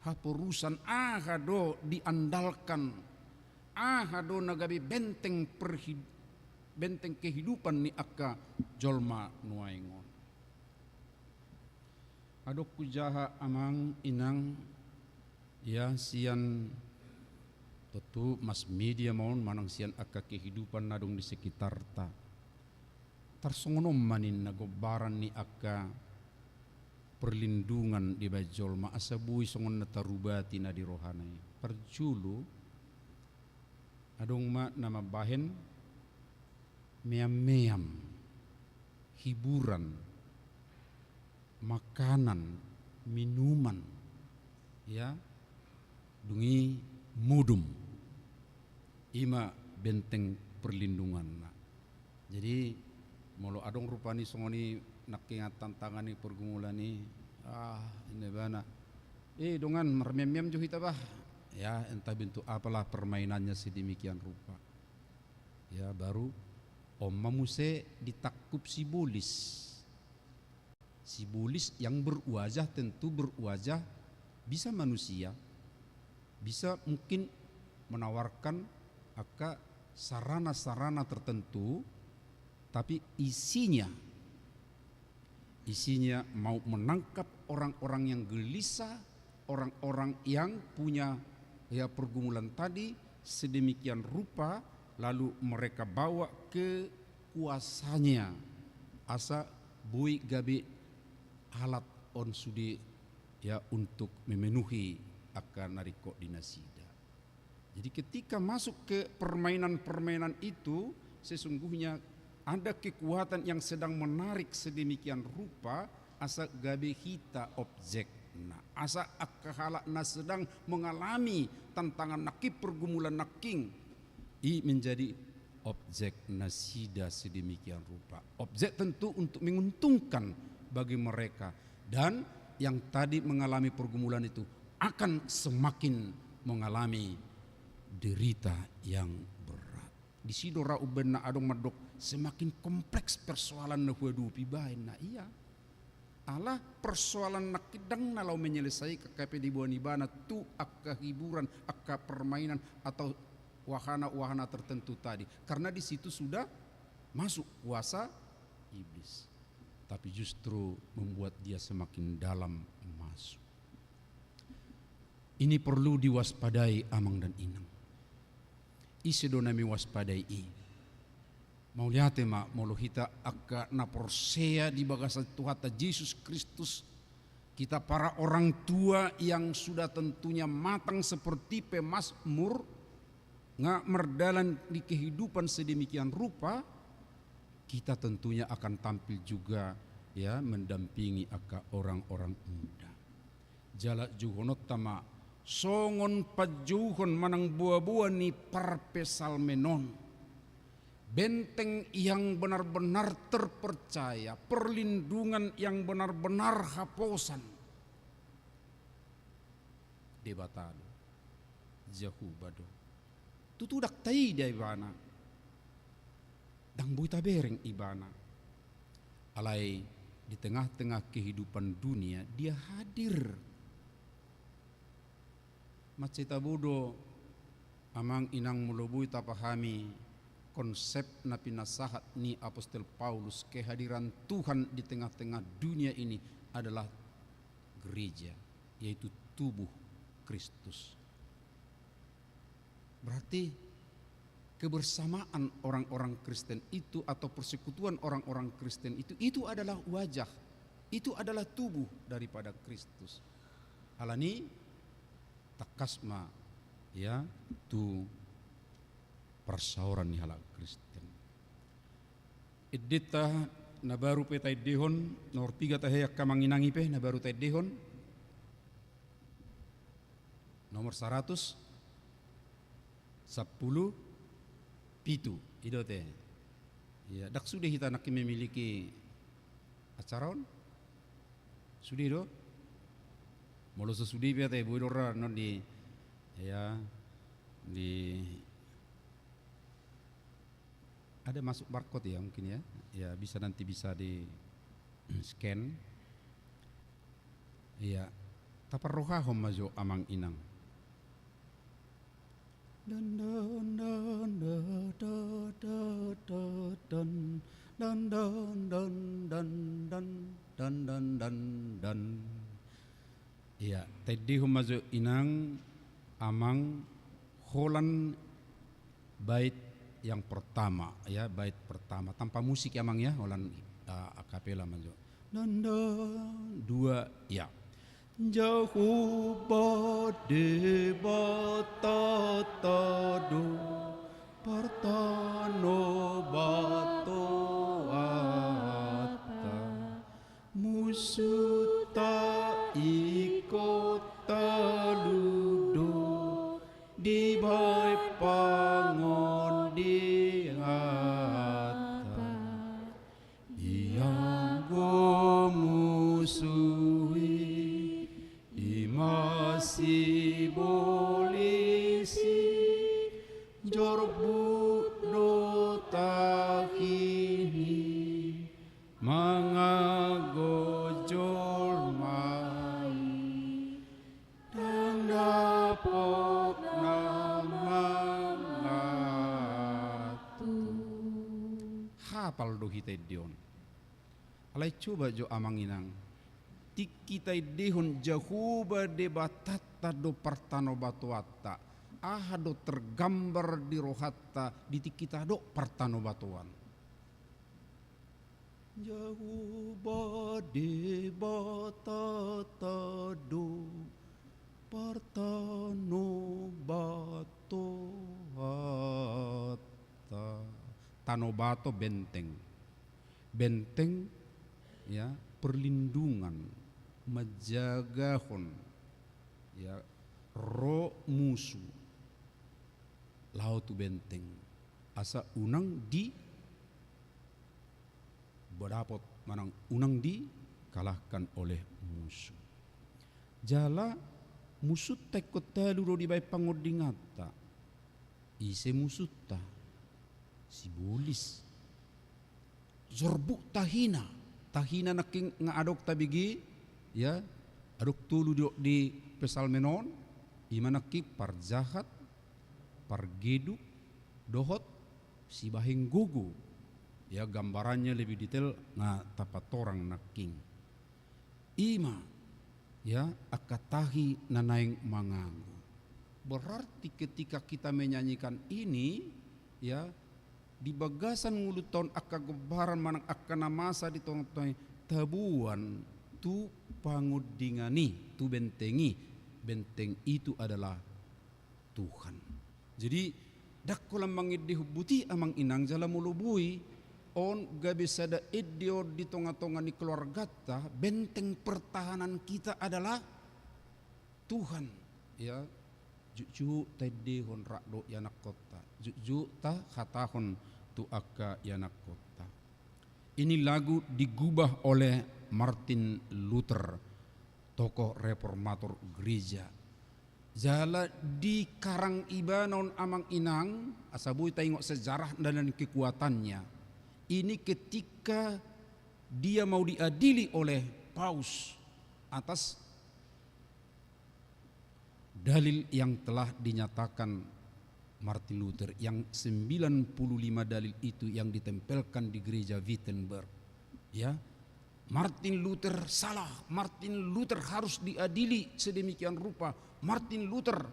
haporusan, aha do diandalkan, aha do na gabe benteng perhid-, benteng kehidupan ni angka jolma nuaeng on. Adong hujaha amang inang, ya, sian tontu mass media ma on manang sian angka kehidupan na adong di sekitarta. Tarsongon on ma ninna gombaran ni angka perlindungan dibaen jolma asa boi songon na tarubati na di rohana i. Parjolo, adong ma na mambahen meam-meam, hiburan, makanan, minuman, ya, dung i modom. I ma benteng perlindunganna. Jadi molo adong rupani songon i nangkiningan tantangan ni pergumulan i, ah, inna ibana, eh, dongan, marmeam-meam jo hita bah. Ya, entah bentuk apalah permainannya sedemikian rupa. Ya, baru on ma muse ditangkup si bolis. Si bolis yang berwajah, tentu berwajah bisa manusia, bisa mungkin menawarkan angka sarana-sarana tertentu, tapi isinya, isinya mau menangkap orang-orang yang gelisah, orang-orang yang punya, ya, pergumulan tadi sedemikian rupa, lalu mereka bawa ke kuasanya, asa boi gabe alat on sude, ya, untuk memenuhi angka na ringkot di nasida. Jadi ketika masuk ke permainan-permainan itu, sesungguhnya ada kekuatan yang sedang menarik sedemikian rupa, asa gabe hita objekna, asa angka halak na sedang mengalami tantangan nangkin, pergumulan nangkin, i menjadi objek nasida sedemikian rupa. Objek tentu untuk menguntungkan bagi mereka. Dan yang tadi mengalami pergumulan itu akan semakin mengalami derita yang berat. Disi do ra umbahen na adong mandok semakin kompleks persoalan na huadopi baen na ia. Ala persoalan nangkin ndang na laho menyelesaikan, angka pe diboan ibana tu angka hiburan, angka permainan atau wahana-wahana tertentu tadi. Karena di situ sudah masuk kuasa iblis. Tapi justru membuat dia semakin dalam masuk. Ini perlu diwaspadai amang dan inang. Ise do na mewaspadai i? Mauliate ma molo hita angka na porsea di bagasan Tuhanta Jesus Kristus, kita para orang tua yang sudah tentunya matang seperti pemazmur, nga mardalan di kehidupan sedemikian rupa, kita tentunya akan tampil juga, ya, mendampingi angka orang-orang muda. Jala jouhononta ma songon panjouhon manang boa-boa ni parpsalmen on. Benteng yang benar-benar terpercaya, perlindungan yang benar-benar haposan. Debata do, Jahowa do. Tutu ndang taida ibana, ndang boi tabereng ibana. Alai di tengah-tengah kehidupan dunia, dia hadir. Mansai tabo do amang inang molo boi tapahami konsep na pinasahat ni apostel Paulus, kehadiran Tuhan di tengah-tengah dunia ini adalah gereja, yaitu tubuh Kristus. Berarti kebersamaan orang-orang Kristen itu atau persekutuan orang-orang Kristen itu, itu adalah wajah, itu adalah tubuh daripada Kristus. Alani tangkas ma, ya, tu parsaoran ni halak Kristen. Endenta na baru pe taendehon, nomor piga tahe angka amang inang i pe na baru taendehon. Nomor saratus sampulu pitu, i do te. Ya, ndang sude hita nangkin memiliki acara on? Sude do? Molo so sude pe ate, boi do ra non di, ya, di, ada masuk barcode ya mungkin ya. Ya, bisa nanti bisa di scan. Iya, taparrohahon ma jo amang inang. Don, don, don, don, don, don, don, don, don, don, don, don, don, don, don, don. Iya, taendehon ma jo inang, amang, holan bait yang pertama, ya, bait pertama. Tanpa musik ya, amang, ya, holan, eh, a capella ma jo. Don, don, dua, ya. Jahowa Debatanta do partanobatoanta, musunta ingkon talu do dibahen pangondinganta. Ianggo musu i, i ma sibolis i, jorbut do tahi ni manganggo jolma i. Ndang dapot na mangatur. Hapal do hita ende on. Alai coba jo amang inang, tingki taendehon Jahowa Debatanta do partanobatoanta, aha do tergambar di rohanta di tingki tadok partanobatoan? Jahowa Debatanta do partanobatoanta. Tanobato benteng. Benteng, ya, perlindungan, manjagahon, ya, ro musu laho tu benteng. Asa unang di badapot manang unang dikalahkan oleh musu. Jala musunta ingkon talu do dibahen pangondinganta. Ise musunta? Sibolis. Jorbut tahina. Tahina nangkin nga adong tabege, ya, adong tolu di, di Psalmen on, i ma nangkin parjahat, pargeduk, dohot sibahen gogo. Ya, gambarannya lebih detail nga tapatorang nangkin. I ma, ya, angka tahi na naeng manganggo. Berarti ketika kita menyanyikan ini, ya, di bagasan ngolunta on angka gombaran manang angka na masa di tongatonga i taboan tu pangondingan i, tu benteng i. Benteng itu adalah Tuhan. Jadi, ndang holan mangendehon buti amang inang, jala molo boi, on gabe sada ende on di tongatonga ni keluarganta, benteng pertahanan kita adalah Tuhan. Ya, jukjuk taendehon rak dohot ianakkonta, jukjuk tahatahon tu angka ianakkonta. Ini lagu digubah oleh Martin Luther, tokoh reformator gereja. Jala dikarang ibana on amang inang, asa boi taingot sejarah dan kekuatannya. Ini ketika dia mau diadili oleh paus atas Dalil yang telah dinyatakan Martin Luther, yang sembilan puluh lima dalil itu yang ditempelkan di gereja Wittenberg, ya, Martin Luther salah, Martin Luther harus diadili sedemikian rupa, Martin Luther,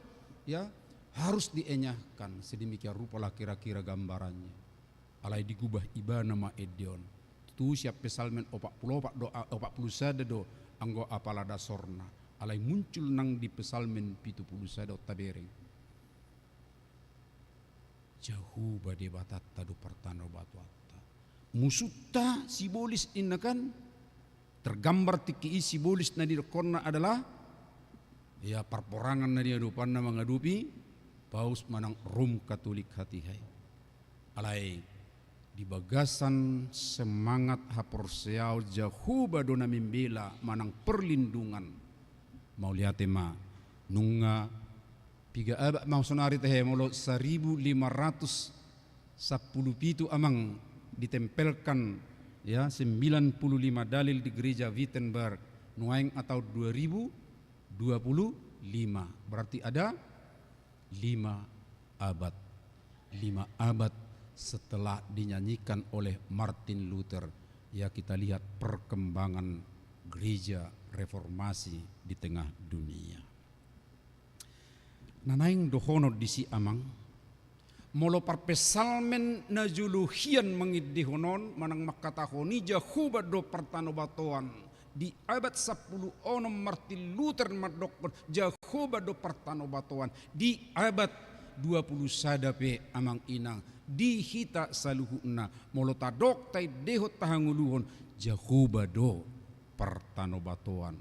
ya, harus dienyahkan sedemikian rupa lah kira-kira gambarannya. Alai digubah ibana ma ende on. Tu sian Psalmen opat pulu opat do, opat pulu sada do anggo apala dasorna. Alai muncul nang di Psalmen pitu pulu sada on tabereng. Jahowa Debatanta do partanobatoanta. Musunta sibolis ninna kan, tergambar tingki i sibolis na nidokhonna adalah, ya, parporangan na niadopanna mangadopi Paus manang Rom Katolik hatiha i. Alai di bagasan semangat haporseaon Jahowa do na membela manang perlindungan. Mauliate ma nunga piga abad ma sonari tehe, molo saribu lima ratus sampulu pitu amang ditempelkan, ya, sembilan pulu lima dalil di gereja Wittenberg, nuaeng atau dua ribu dua puluh lima, berarti ada lima abad. Lima abad setelah dinyanyikan oleh Martin Luther, ya, kita lihat perkembangan gereja reformasi di tengah dunia. Na naeng dohonon disi amang, molo parpsalmen na jolo hian mangendehon on manang mangkatahon i Jahowa do partanobatoan, di abad sampulu onom Martin Luther mandokhon Jahowa do partanobatoan, di abad dua pulu sada pe amang inang, di hita saluhutna, molo tadok taendehon tahangoluhon, Jahowa do partanobatoan,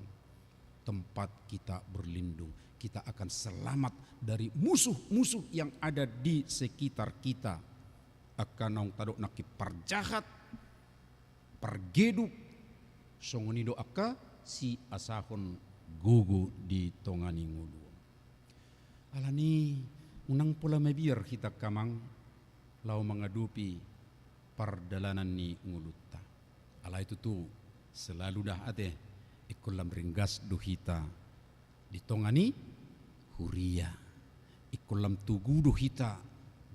tempat kita berlindung. Kita akan selamat dari musuh-musuh yang ada di sekitar kita. Angka naung tadok nangkin parjahat, pargeduk, songon i do angka siasahon gogo di tonga ni ngolu on. Alani unang pola mabiar hita angka amang laho mangadopi pardalanan ni ngolunta. Alai tutu selalu da ate, ingkon lam ringgas do hita di tonga ni huria. Ingkon lam togu do hita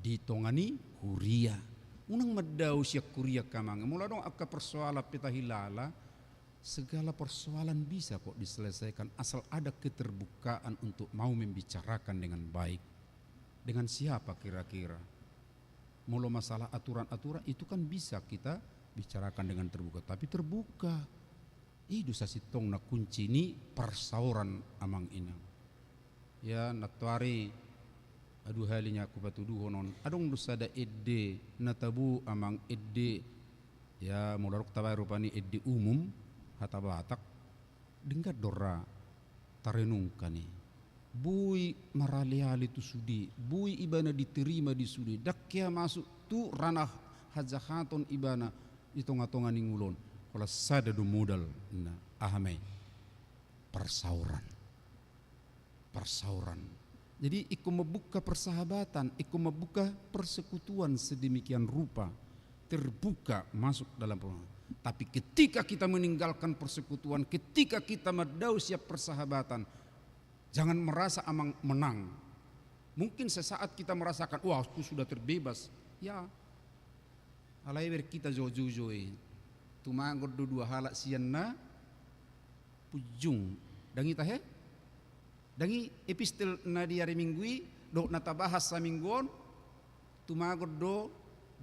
di tonga ni huria. Unang mandao sian huria angka amang. Molo adong angka persoalan pe tahilala, segala persoalan bisa kok diselesaikan asal ada keterbukaan untuk mau membicarakan dengan baik. Dengan siapa kira-kira? Molo masalah aturan-aturan itu kan bisa kita bicarakan dengan terbuka, tapi terbuka. I do sasintongna kunci ni parsaoran amang inang. Ya, nantoari dua hali nian hupatuduhon on. Adong do sada ende na tabo amang, ende, ya, molo adong tabaen rupani ende umum hata Batak, denggan do ra tarenungkan i. Boi marale-ale tu sude, boi ibana diterima di sude, ndang hea masuk tu ranah hajahaton ibana di tonga-tonga ni ngolu on. Holan sada do modal, na aha ma i? Parsaoran. Parsaoran. Jadi ingkon membuka persahabatan, ingkon membuka persekutuan sedemikian rupa, terbuka masuk dalam per-, tapi ketika kita meninggalkan persekutuan, ketika kita mandao sian persahabatan, jangan merasa amang menang. Mungkin sesaat kita merasakan, wah, aku sudah terbebas. Ya, alai bereng hita jo, jo, jo i. Tumagon do dua halak sian na punjung. Ndang i tahe? Ndang i epistel na di ari Minggu i, dohot na tabahas saminggu on, tumagon do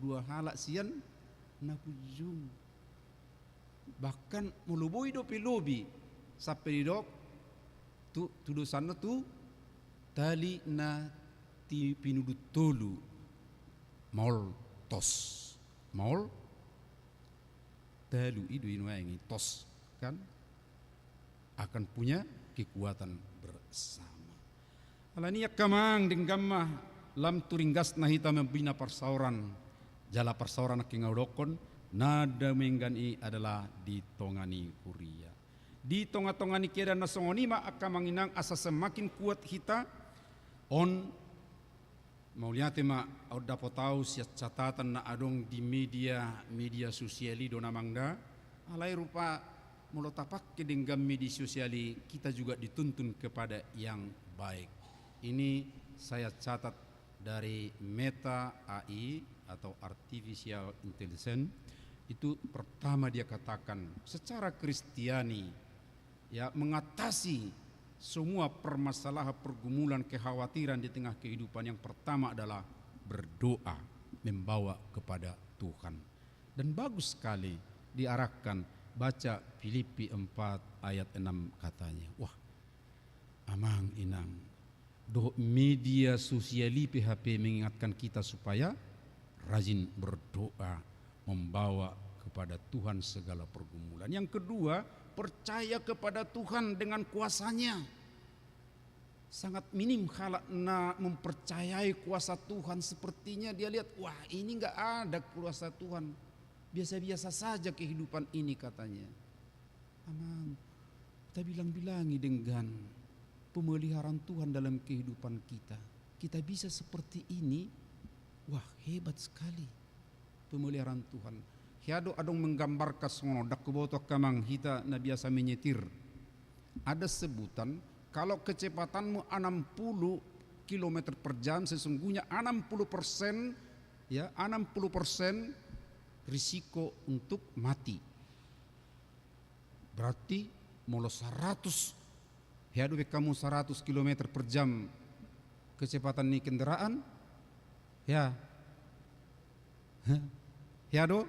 dua halak sian na punjung. Bahkan molo boi dope lobi, sampe didok, tu, tudosanna tu tali na ti-, pinudun tolu, maol tos. Maol tolu i do i nuaeng i tos, kan? Akan punya kekuatan bersama. Alani i angka amang, denggan ma lam tu ringgasna hita mambina parsaoran, jala parsaoran nangkin hudokkon, na dumenggan i adalah di tonga ni huria. Di tonga-tonga ni keadaan na songon i ma angka amang inang asa semakin kuat hita on. Mauliate ma, aut dapot au sian catatan na adong di media, media sosial i do na amang da. Alai rupa molo tapake denggan media sosial i, kita juga dituntun kepada yang baik. Ini saya catat dari Meta A I atau artificial intelligence. Itu pertama dia katakan, secara Kristiani, ya, mengatasi semua permasalahan, pergumulan, kekhawatiran di tengah kehidupan, yang pertama adalah berdoa, membawa kepada Tuhan. Dan bagus sekali diarahkan, baca Filipi empat ayat enam katanya. Wah, amang inang, dohot media sosial i pe hape mengingatkan kita supaya rajin berdoa, membawa kepada Tuhan segala pergumulan. Yang kedua, percaya kepada Tuhan dengan kuasa-Nya. Sangat minim halak na mempercayai kuasa Tuhan. Sepertinya dia lihat, wah, ini nggak ada kuasa Tuhan. Biasa-biasa saja kehidupan ini, katanya. Amang, tabilang-bilangi denggan pemeliharaan Tuhan dalam kehidupan kita. Kita bisa seperti ini, wah, hebat sekali pemeliharaan Tuhan. Hea do adong menggambarkan songon on, ndang huboto angka amang, hita na biasa menyetir. Ada sebutan, kalau kecepatanmu enam puluh kilometer per jam, sesungguhnya enam puluh persen, ya, enam puluh persen risiko untuk mati. Berarti molo saratus, hea do baen hamu saratus kilometer per jam kecepatan ni kendaraan, hea? Hea do?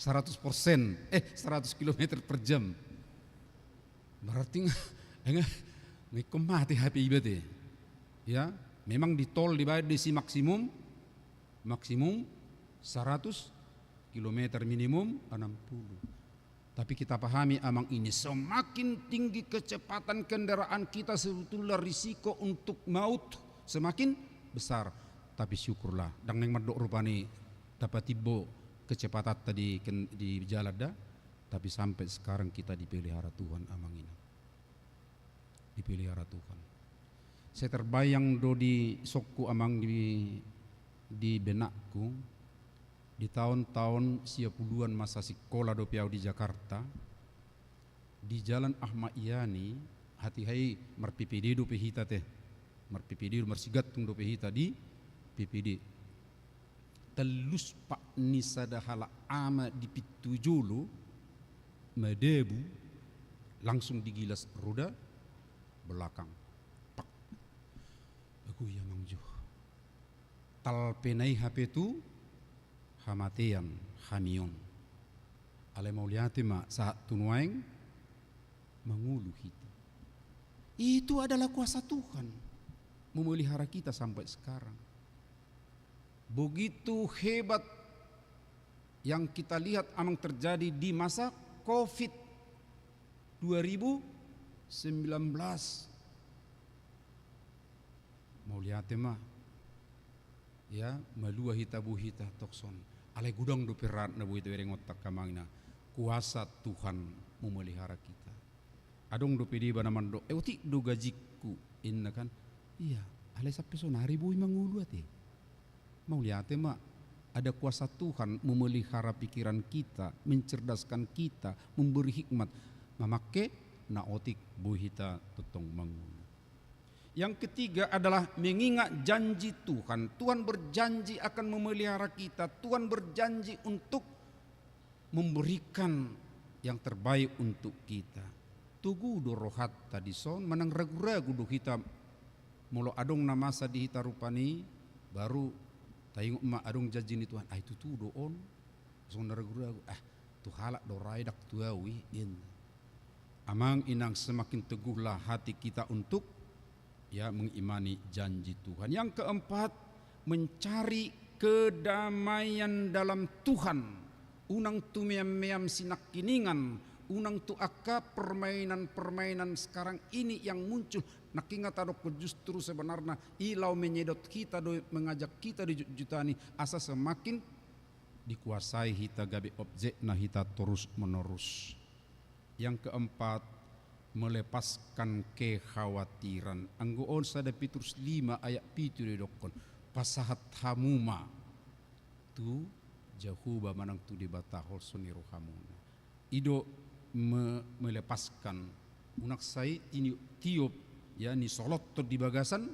Saratus persen, eh, saratus kilometer per jam. Berarti nga, nga, nga ingkon mate hape iba te. Ya, memang di tol dibaen do disi maksimum, maksimum saratus kilometer, minimum enam puluh. Tapi kita pahami, amang, ini semakin tinggi kecepatan kendaraan kita, sebetulnya risiko untuk maut semakin besar. Tapi syukurlah, ndang naeng mandok rupani tapatimbo kecepatanta di ken-, di jalan da, tapi sampai sekarang kita dipelihara Tuhan, amang inang. Dipelihara Tuhan. Sai terbayang do di songku, amang, di, di benakku, di taon-taon sia puluan masa sikola dope au di Jakarta, di Jalan Ahmad Yani, hatiha i mar-P P D dope hita te. Mar-P P D, marsigantung dope hita di P P D. Tallus pat ni sada halak ama di pintu jolo, madabu, langsung digilas roda belakang. Pak. Bagus ya, amang, jo. Talpena i hape tu hamatean, hami on. Alai mauliate ma, sahat tu nuaeng mangolu hita. Itu adalah kuasa Tuhan memelihara kita sampai sekarang. Begitu hebat yang kita lihat, amang, terjadi di masa covid dua ribu sembilan belas. Mauliate ma. Ya, malua hita, boi hita tokson. Alai godang dope rahat na boi tabereng on, angka amang inang. Kuasa Tuhan memelihara kita. Adong dope deba na mandok, "Eh, otik do gajingku," inna kan. Iya, alai sampe sonari boi mangolu ate. Mauliate ma, ada kuasa Tuhan memelihara pikiran kita, mencerdaskan kita, memberi hikmat. Mamangke na otik boi hita tongtong mangolu. Yang ketiga adalah mengingat janji Tuhan. Tuhan berjanji akan memelihara kita. Tuhan berjanji untuk memberikan yang terbaik untuk kita. Togu do rohanta dison, manang ragu-ragu do hita? Molo adong na masa di hita rupani, baru taingot ma adong janji ni Tuhan, ai tutu do on? Songon na ragu-ragu, ah, tu halak do ra i, ndang tu au i, ninna. Amang inang, semakin teguhlah hati kita untuk, ya, mengimani janji Tuhan. Yang keempat, mencari kedamaian dalam Tuhan. Unang tu meam-meam sinangkiningan, unang tu angka permainan-permainan sekarang ini yang muncul. Nangkin nga tadokkon, justru sebenarna i laho menyedot hita do, mengajak hita do jotjotani, asa semakin dikuasai hita, gabe objekna hita torus-menerus. Yang keempat, melepaskan kekhawatiran. Anggo on sada Petrus lima ayat pitu didokkon, pasahat hamu ma tu Jahowa manang tu Debata holso ni rohamuna. I do me-, melepaskan. Unang sai tini-, tiop, ya, ni solothon di bagasan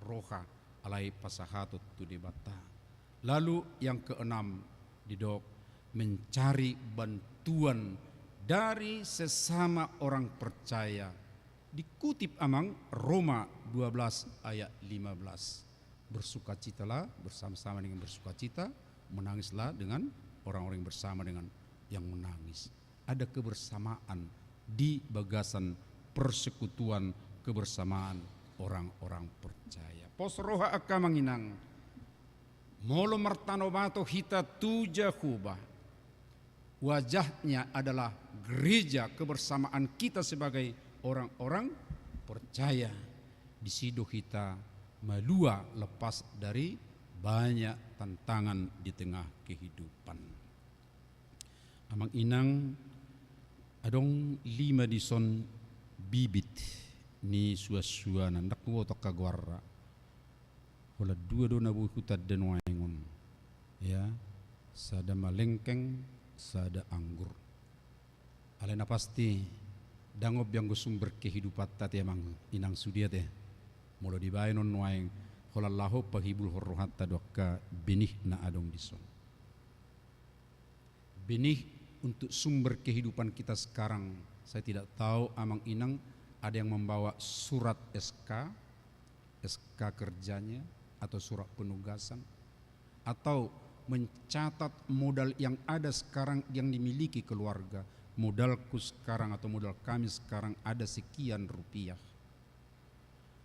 roha, alai pasahaton tu Debata. Lalu yang keenam, didok mencari bantuan dari sesama orang percaya. Dikutip amang Roma dua belas ayat lima belas. Bersukacitalah bersama-sama dengan bersukacita, menangislah dengan orang-orang yang bersama dengan yang menangis. Ada kebersamaan di bagasan persekutuan kebersamaan orang-orang percaya. Pos roha angka amang inang, molo martanobato hita tu Jahowa, wajahnya adalah gereja, kebersamaan kita sebagai orang-orang percaya. Di situ kita malua lepas dari banyak tantangan di tengah kehidupan. Amang inang, adong lima dison bibit ni suan-suanan, ndang huboto angka goarna. Holan dua do na boi hutanda nuaeng on. Ya, sada malengkeng, sada anggur. Alai na pasti, ndang on be anggo sumber kehidupanta te amang inang sude ate. Molo dibaen on nuaeng, holan laho pahibulhon rohanta do angka benih na adong dison. Benih untuk sumber kehidupan kita sekarang. Saya tidak tahu amang inang ada yang membawa surat S K, S K kerjanya, atau surat penugasan, atau mencatat modal yang ada sekarang yang dimiliki keluarga. Modalku sekarang atau modal kami sekarang ada sekian rupiah.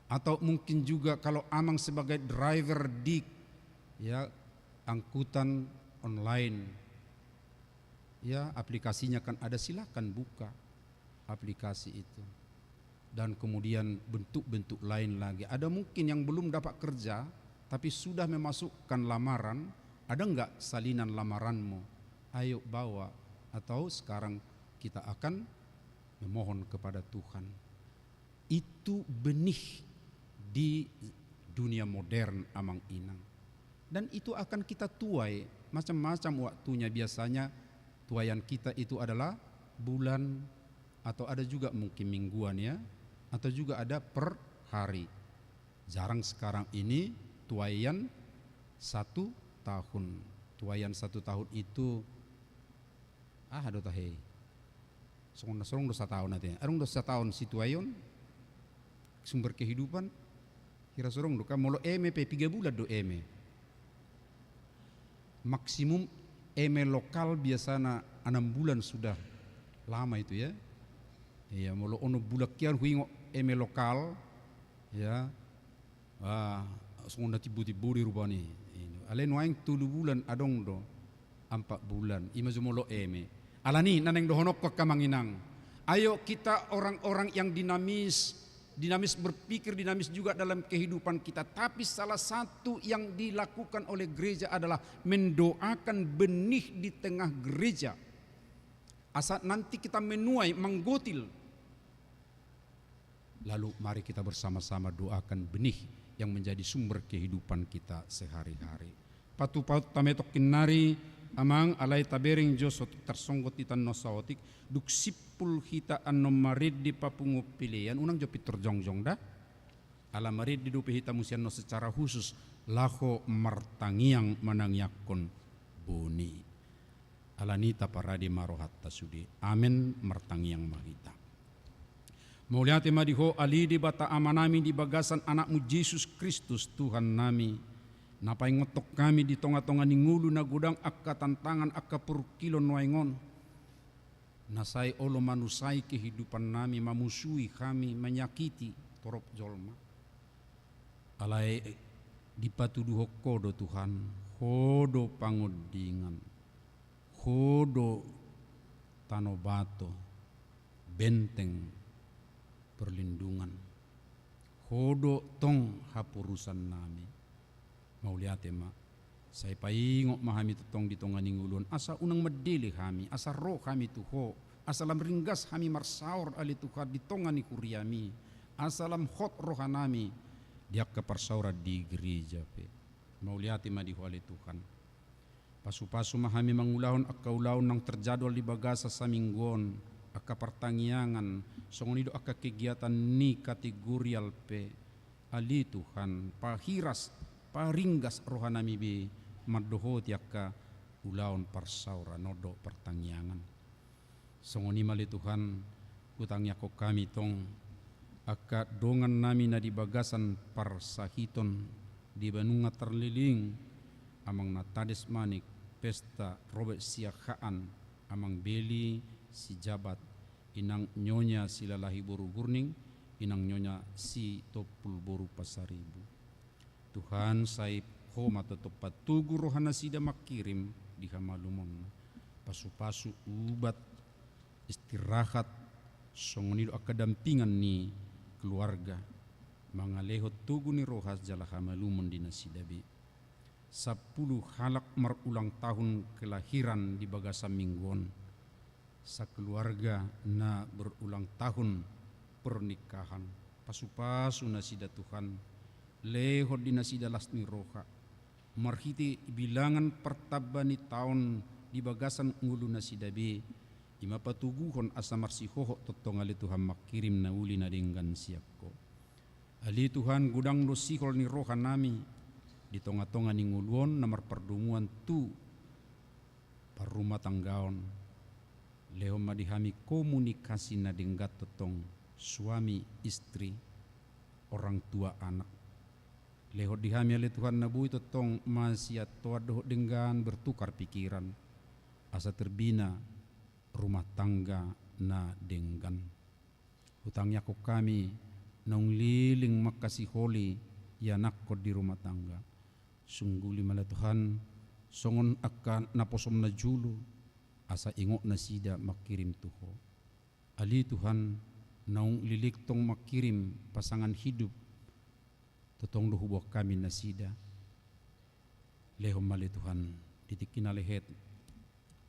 Atau mungkin juga kalau amang sebagai driver di, ya, angkutan online, ya, aplikasinya kan ada, silakan buka aplikasi itu. Dan kemudian bentuk-bentuk lain lagi. Ada mungkin yang belum dapat kerja, tapi sudah memasukkan lamaran, ada nggak salinan lamaranmu? Ayo bawa, atau sekarang kita akan memohon kepada Tuhan. Itu benih di dunia modern amang inang. Dan itu akan kita tuai macam-macam waktunya, biasanya tuaian kita itu adalah bulan, atau ada juga mungkin mingguan ya, atau juga ada per hari. Jarang sekarang ini tuaian satu tahun. Tuaian satu tahun itu, ah, aha do tahe. Songon na so adong do sataon ate. Adong do sataon situaion sumber kehidupan. Hira so adong do kan, molo eme pe piga bulan do eme. Maksimum eme lokal biasana enam bulan sudah lama itu ya. Iya, molo onom bulan kian huingot eme lokal ya. Ah, songon na timbo-timbo di rupani. Alai nuaeng tolu bulan adong do, empat bulan, ima jo molo eme. Alani na naeng dohononku angka amang inang, ayo kita orang-orang yang dinamis, dinamis berpikir, dinamis juga dalam kehidupan kita. Tapi salah satu yang dilakukan oleh gereja adalah mendoakan benih di tengah gereja. Asa nanti kita menuai, manggotil. Lalu mari kita bersama-sama doakan benih yang menjadi sumber kehidupan kita sehari-hari. Patupahut tametongkin nari amang, alai tabereng jo so tarsonggot hita annon saotik, dung simpul hita annon marende papunguon pelean, unang jo pintor jongjong da. Ala marende dope hita muse annon secara khusus laho martangiang manangiangkon boni. Alani taparade ma rohanta sude. Amen. Martangiang ma hita. Mauliate ma di Ho ale Debata Amanami di bagasan Anakmu Jesus Kristus Tuhannami, na paingothon hami di tonga-tonga ni ngolu na godang angka tantangan, angka parungkilon nuaeng on, na sai olo manusai kehidupannami, mamusui hami, manyakiti torop jolma. Alai dipatuduhon Ho do Tuhan, Ho do pangondingan, Ho do tanobato, benteng, perlindungan, Ho do tong haporusannami. Mauliate ma. Sai paingot ma hami tongtong di tonga ni ngolu on, asa unang mandele hami, asa ro hami tu Ho, asa lam ringgas hami marsaor ale Tuhan di tonga ni huriami, asa lam hot rohanami di angka parsaoran di gereja pe. Mauliate ma di Ho ale Tuhan. Pasu-pasu ma hami mangulahon angka ulaon nang terjadwal di bagasan saminggu on, angka partangiangan, songon i do angka kegiatan ni kategorial pe. Ale Tuhan, pahiras, paringgas rohanami be mandohoti angka ulaon parsaoran on dohot partangiangan. Songon i ma ale Tuhan, hutangiangkon hami tong angka dongannami na di bagasan parsahiton di banua tarleleng, amang na tades manik, pesta Robert Siahaan, amang Beli Sijabat, inang Nyonya Silalahi boru Gurning, inang Nyonya Sitompul boru Pasaribu. Tuhan, sai Ho ma tongtong patogu rohanasida mangkirim di hamalumonna. Pasupasu ubat, istirahat, songon i do angka dampingan ni keluarga, mangalehon togu ni roha jala hamalumon di nasida be. Sampulu halak marulang tahun kelahiran di bagasan minggu on. Sakeluarga na berulang tahun pernikahan. Pasupasu nasida Tuhan, lehon di nasida las ni roha. Marhite bilangan partamba ni taon di bagasan ngolunasida be, i ma patoguhon asa marsihohot tongtong ale Tuhan mangkirim na uli na denggan sian Ho. Ale Tuhan, godang do sihol ni rohanami di tongatonga ni ngolu on na marpardomuan tu parrumatanggaon. Lehon ma di hami komunikasi na denggan tongtong suami istri, orang tua anak. Lehon di hami ale Tuhan na boi tongtong masiantoan dohot denggan bertukar pikiran, asa terbina rumah tangga na denggan. Hutangiangkon hami naung leleng mangkasiholi ianakhon di rumah tangga. Sungguli ma ale Tuhan songon angka naposom na jolo, asa ingot nasida mangkirim tu Ho. Ale Tuhan, naung leleng tong mangkirim pasangan hidup tongtong do huboan hami nasida. Lehon ma ale Tuhan di tingki na lehet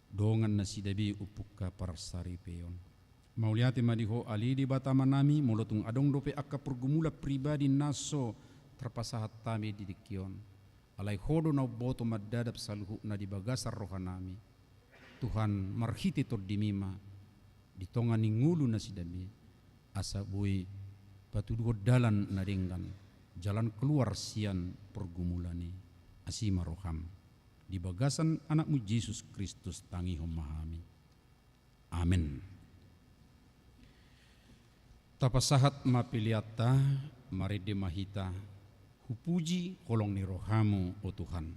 dongannasida be umpungka parsaripeon. Mauliate ma di Ho ale Debata Amanami, molo tung adong dope angka pergumulan pribadi na so tarpasahat hami di tingki on. Alai Ho do na umboto mandadap saluhutna di bagasan rohanami. Tuhan, marhite TondiMi ma di tonga ni ngolunasida be, asa boi patuduhon dalan na denggan, jalan keluar sian pergumulan i. Asi ma rohaM. Di bagasan AnakMu Jesus Kristus tangihon ma hami. Amen. Tapasahat ma peleanta, marende ma hita. Hupuji holong ni rohaMu, o Tuhan.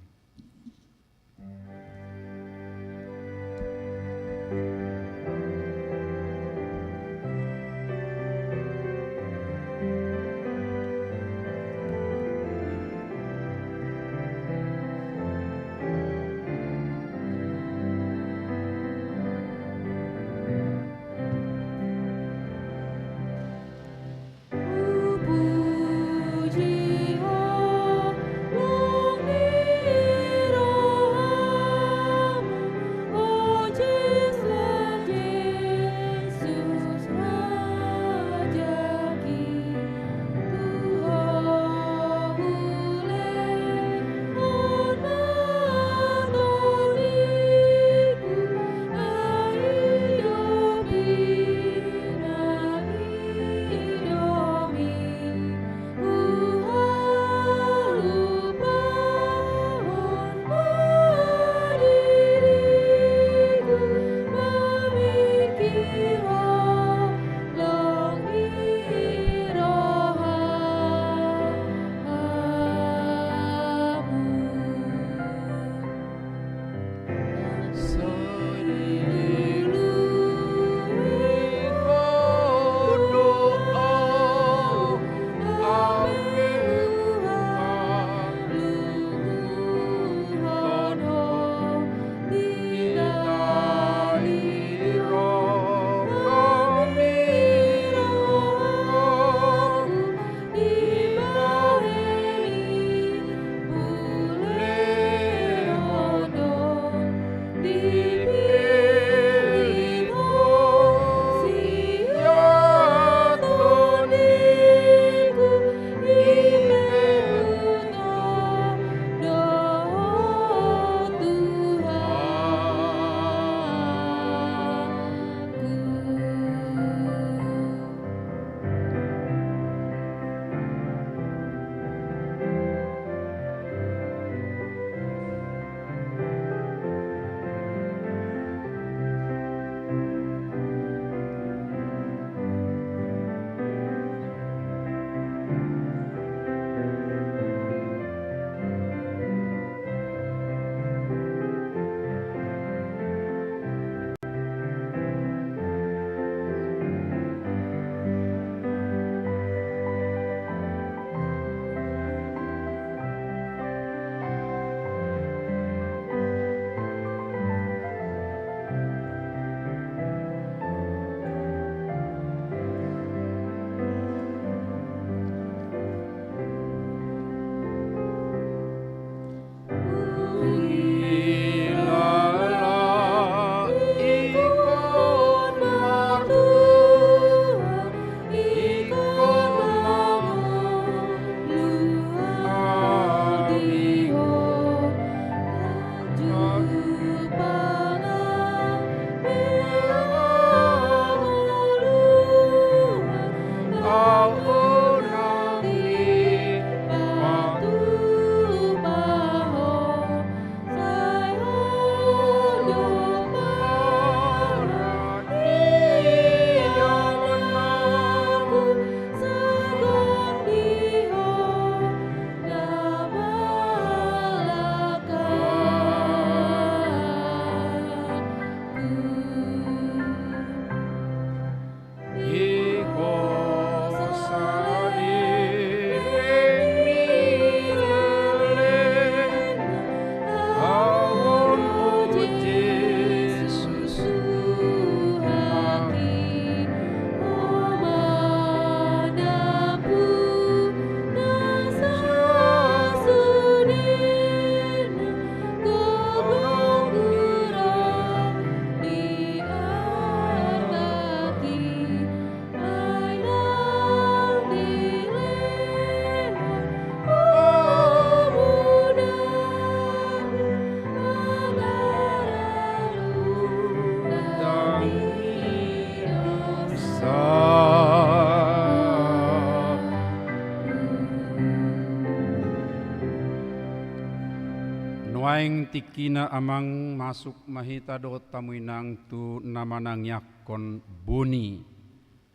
Naeng tingkina, Amang, masuk ma hita dohot hamu, Inang, tu na manangiangkon boni,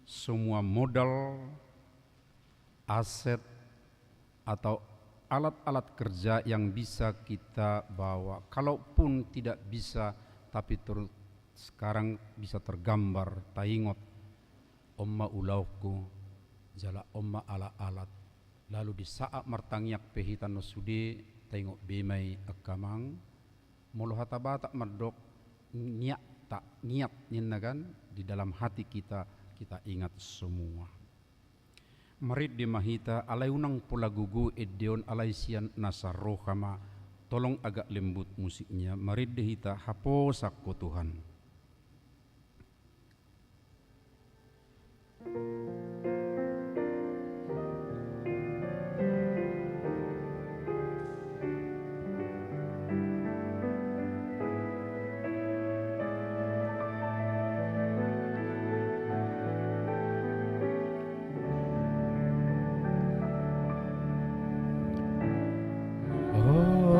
semua modal, aset, atau alat-alat kerja yang bisa kita bawa. Kalaupun tidak bisa, tapi ter-, sekarang bisa tergambar, taingot, on ma ulaonku, jala on ma alat-alat. Lalu di saat martangiang pe hita annon sude, taingot be ma i, angka Amang, molo hata Batak mandok, niatta, niat ninna kan, di dalam hati kita, kita ingat semua. Marende ma hita, alai unang pola gogo ende on, alai sian nasa roha ma, tolong agak lembut musiknya, marende hita, Haposan Ho Tuhan.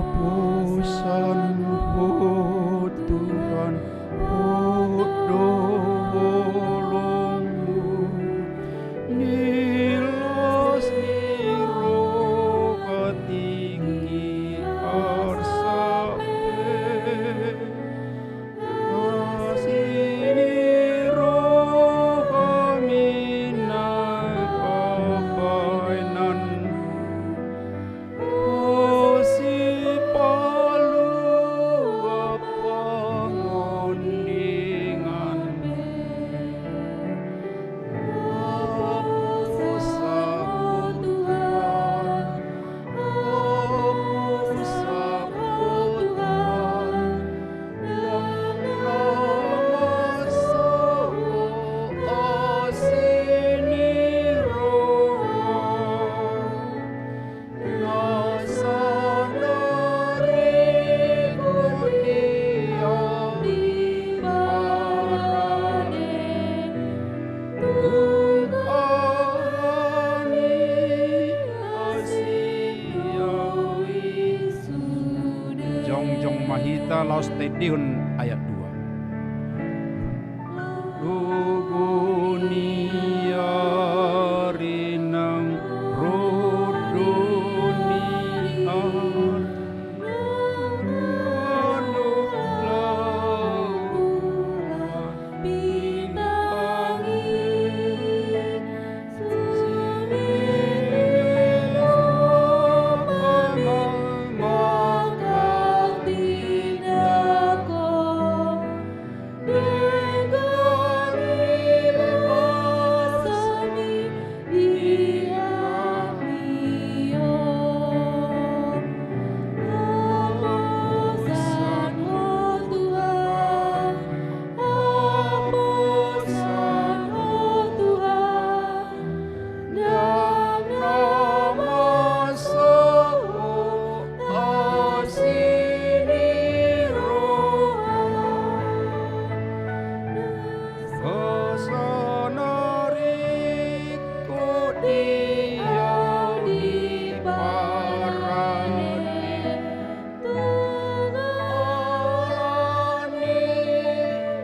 Haposan Ho Tuhan, Ho do holongku, ni las ni roha, tingki arsak pe. Asi ni rohami na bahenan, asi palua pangoninganmi. Haposan Ho Tuhan, Haposan Ho Tuhan, ndang na masahat asi ni roha, na saonari hot di ahu di parade. Tung aha ni asi ahu i sude. Jongjong ma hita laos taendehon ayat dua. Logo ni ari nang rodo ni ari. Ndang na masahat asi ni roha, na saonari hot di ahu di parade. Tung aha ni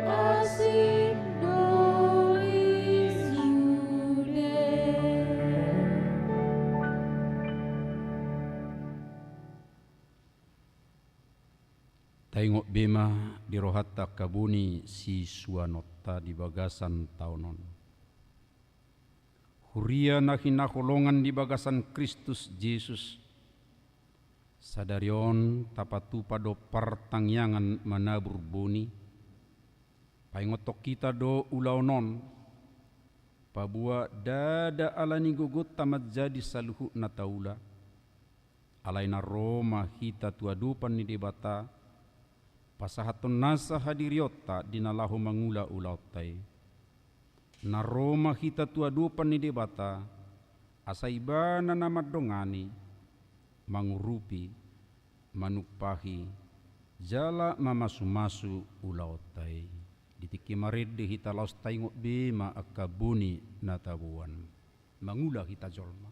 asi do i sude. Taingot be ma di rohanta angka boni sisuanonta di bagasan taon on. Huria na hinaholongan di bagasan Kristus Jesus, sadari on tapatupa do partangiangan manabur boni, paingothon hita do ulaon on, paboa ndada ala ni gogonta manjadi saluhut na taula, alai na ro ma hita tu adopan ni Debata, pasahathon nasa hadirionta di na laho mangula ulaonta i. Na ro ma hita tu adopan ni Debata, asa Ibana na mandongani, mangurupi, manumpahi, jala mamasumasu ulaonta i. Di tingki marende hita laos taingot be ma angka boni na taboan. Mangula hita jolma.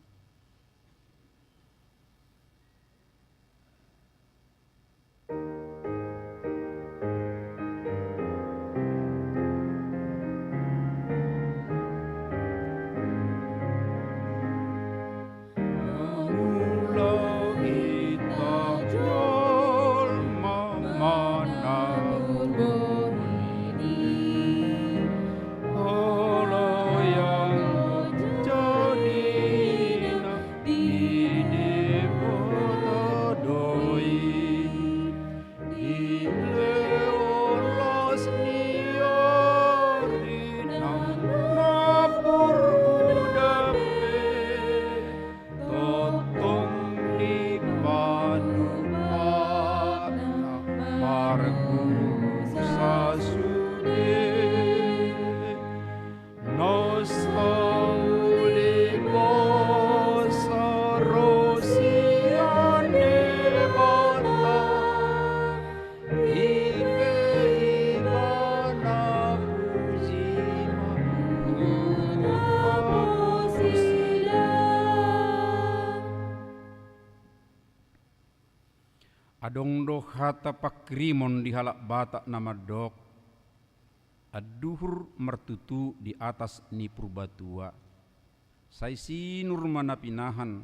Argu sasude na sauli poso ro sian Debata, i pe Ibana puji ma hurang. Adong do hata pangkirimon di halak Batak na mandok: Anduhur martutu di atas ni Purbatua. Sai sinur ma na pinahan,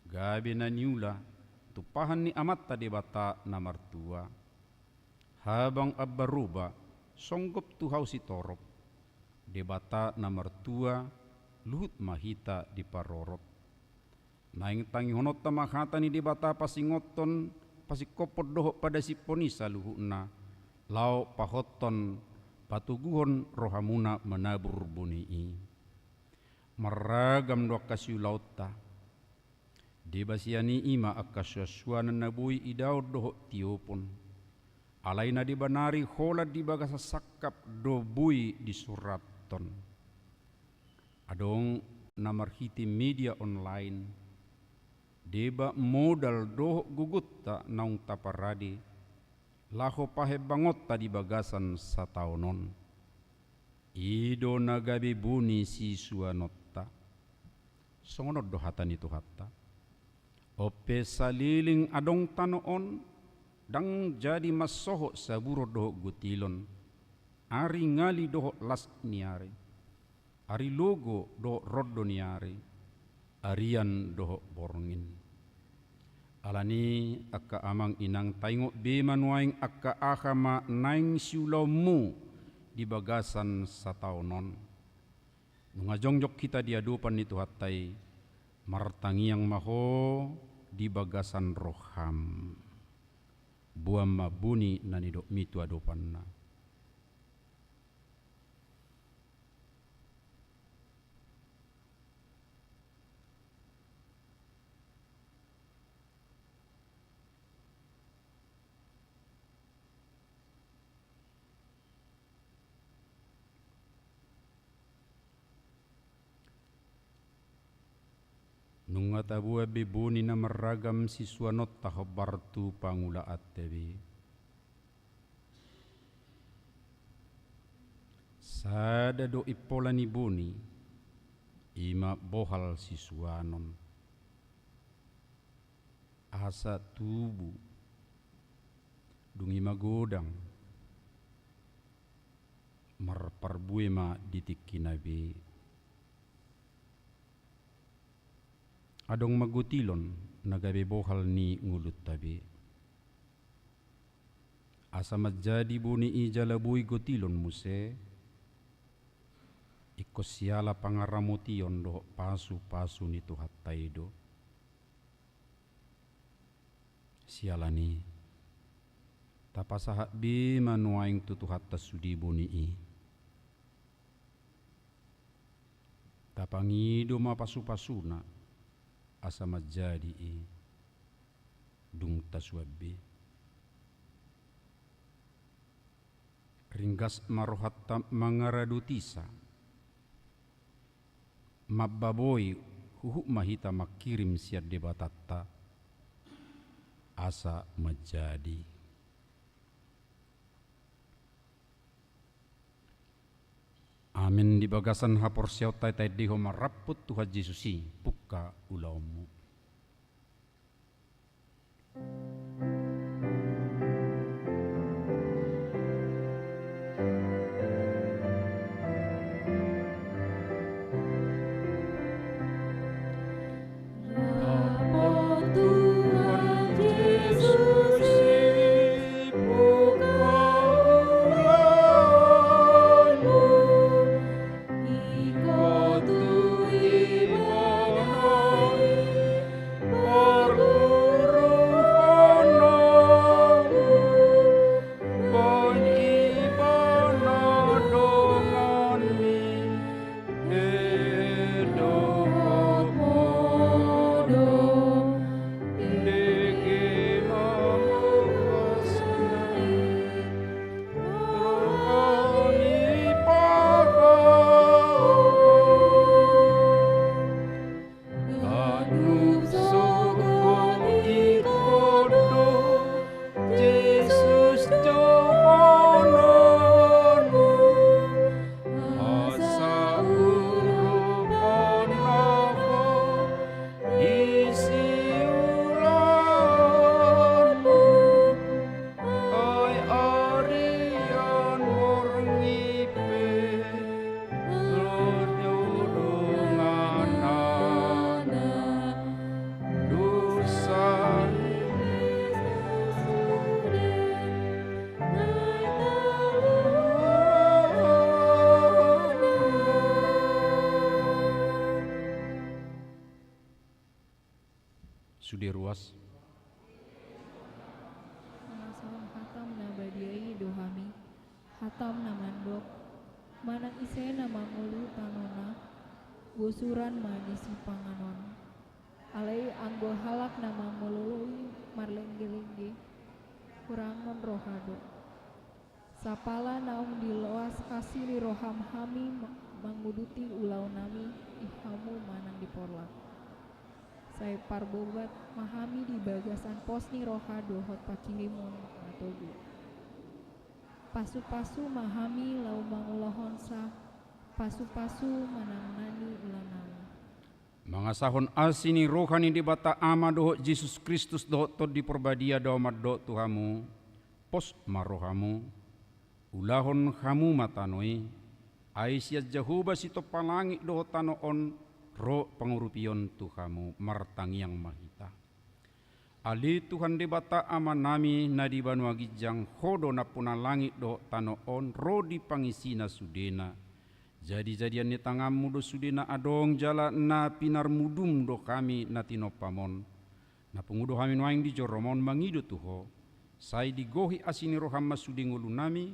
gabe na niula, tumpahan ni Amanta Debata na martua. Habang ambaroba, songgop tu hau sitorop, Debata na martua, luhut ma hita diparorot. Naeng tangihononta ma hata ni Debata pasingothon, pasingkophon dohot padasiphon i saluhutna, laho pahothon patoguhon rohamuna manabur boni i. Marragam do angka siulaonta. Deba sian i ima angka suansuanan na boi idaon dohot tiopon. Alai na deba nari holan di bagasan sangkap do boi disurathon. Adong na marhite media online, deba modal dohot gogonta naung taparade, laho pahembangonta di bagasan sataon on. I do na gabe boni sisuanonta. Songon on do hata ni Tuhanta: On pe saleleng adong tano on, ndang jadi mansohot saburon dohot gotilon, ari ngali dohot las ni ari, ari logo dohot rondo ni ari, arian dohot borngin. Alani i angka amang inang, taingot be ma nuaeng angka aha ma naeng siulaonmu di bagasan sataon on. Nunga jongjong hita di adopan ni Tuhanta i, martangiang ma ho di bagasan roham. Boan ma boni na nidokmi tu adopanna. Nunga taboan be boni na marragam sisuanonta hombar tu pangulaanta be. Sada do impola ni boni, i ma bohal sisuanon. Asa tubu, dung i magodang, marparbue ma di tingkina be. Adong ma gotilon na gabe bohal ni ngolunta be. Asa manjadi boni i jala boi gotilon muse, ingkon siala pangaramotion dohot pasupasu ni Tuhanta i do. Siala ni i, tapasahat be ma nuaeng tu Tuhanta sude boni i. Tapangido ma pasupasuna, asa manjadi i, dung tasuan be. Ringgas ma rohanta mangaradotisa, mambaboi huhut ma hita mangkirim sian Debatanta, asa manjadi. Amen. Di bagasan haporseaonta taendehon ma rampon Tuhan Jesus i pungka ulaonmu. Mangasahon hatam na badia i do hami, hatam na mandok, manang ise na mangolu tanona, bosuran ma ni sipanganon. Alai anggo halak na mangoloi marlenggelengge, hurangon roha do. Sapala naung diloas asi ni roham hami ma-, manguduti ulaonnami i hamu manang di porlak. Sai parbobat ma hami di bagasan pos ni roha dohot panghirimon na togu. Pasupasu ma hami laho mangulahonsa, pasupasu ma na nangani ulaonnami. Mangasahon asi ni roha ni Debata Ama dohot Jesus Kristus dohot Tondi Porbadia do mandok tu hamu, pos ma rohamu, ulahon hamu ma tano i, ai sian Jahowa sitompa langit dohot tano on ro pangurupion tu hamu. Martangiang ma hita. Ale Tuhan Debata Amanami na di banua ginjang, Ho do nampuna langit dohot tano on ro di pangisina sudena. Jadijadian ni tanganmu do sude na adong jala na pinarmudum do hami na tinompam on. Na pungu do hami nuaeng di jorom on mangido tu Ho. Sai digohi asi ni roham ma sude ngolunami,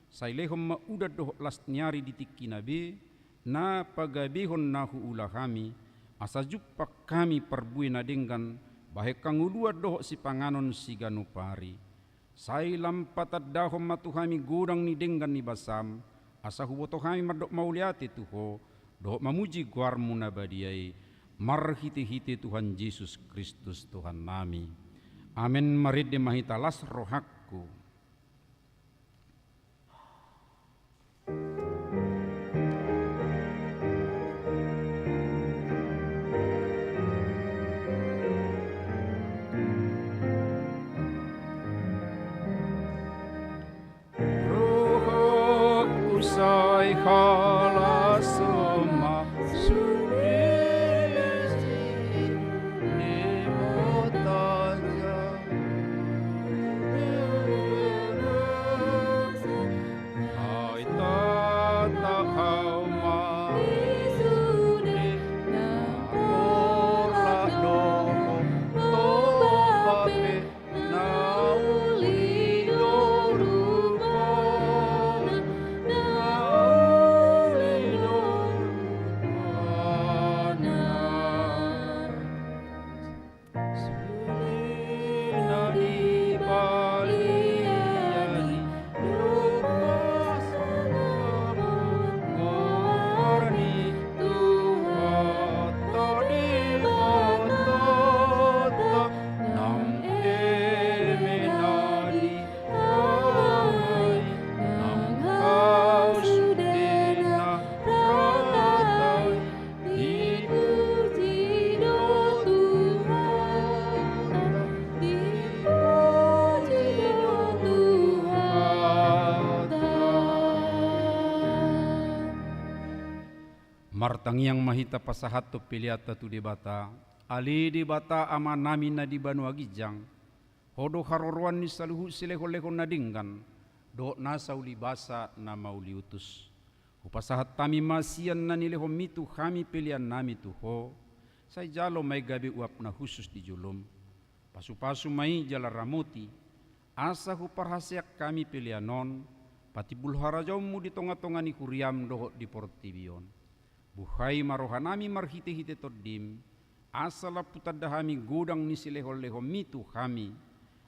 sai lehon ma udan dohot las ni ari di tingkina be, na pagabehon na huula hami, asa jumpang hami parbue na denggan, bahen hangoluan dohot sipanganon siganup ari. Sai lam patandahon ma tu hami godang ni denggan ni basam, asa huboto hami mandok mauliate tu Ho, dohot mamuji goarmu na badia i, marhitehite Tuhan Jesus Kristus Tuhannami. Amen. Marende ma hita. Las rohangku. Rohangku sai halashon ma sude ni Debata. Ai tata hauma i sude na porlak dohot tompa pe, na uli do rupana, na uli do rupana. Sude na dipalian i do pasalamon goar ni Tuhanta Debatanta, nang eme na di hami, nang hau sude na rata i. Dipuji do Tuhanta, dipuji do Tuhanta. Martangiang ma hita pasahathon peleanta tu Debata. Ale Debata Amanami na di banua ginjang, Ho do haroroan ni saluhut silehonlehon na denggan, dohot nasa ulibasa na mauliutus. Hupasahat hami ma sian na nilehonmi tu hami peleannami tu Ho, sai jalo ma i gabe uap na hushus di jolom. Pasupasu ma i jala ramoti, asa huparhaseang hami pelean on patimbul harajaonmu di tongatonga ni huriam dohot di portibi on. Buhai ma rohanami marhitehite Tondim, asa lam hutanda hami godang ni silehonlehonmi tu hami,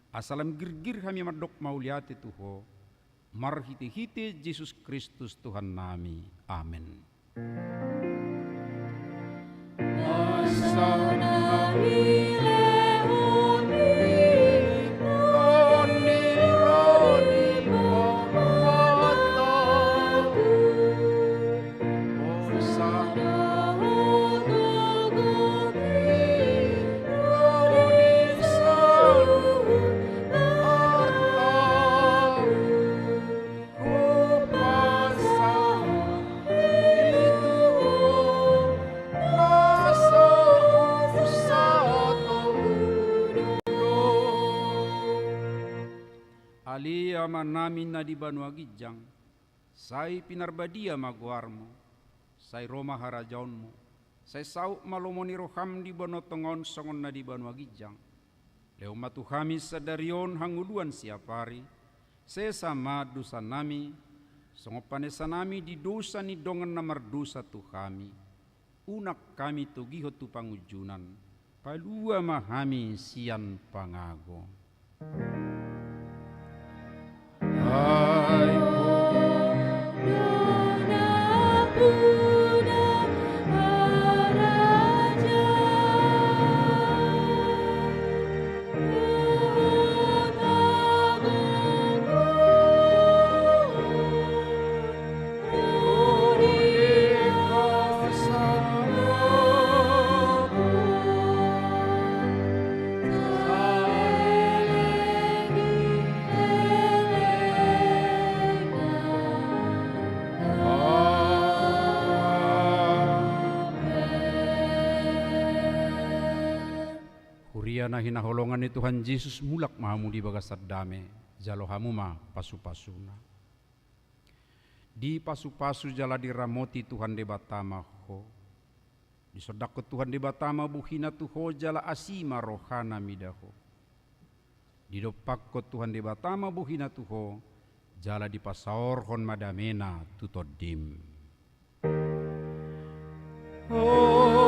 asa lam girgir hami mandok mauliate tu Ho, marhitehite Jesus Kristus Tuhannami. Amen. Ale Amanami na di banua ginjang, sai pinarbadia ma goarmu, sai ro ma harajaonmu, sai saut ma lomo ni roham di banua tonga on songon na di banua ginjang. Lehon ma tu hami sadari on hangoluan siapari, sesa ma dosanami, songon panesanami di dosa ni dongan na mardosa tu hami. Unang hami togihon tu pangunjunan, palua ma hami sian pangago. Ai Huria na hinaholongan ni Tuhan Jesus, mulak ma hamu di bagasan dame, jalo hamu ma pasu-pasuna. Dipasupasu jala diramoti Tuhan Debata ma ho. Disondangkon Tuhan Debata ma bohina tu ho jala asi ma rohana mida ho. Didompakkon Tuhan Debata ma bohina tu ho jala dipasaorhon ma damena tu tondim. Amen.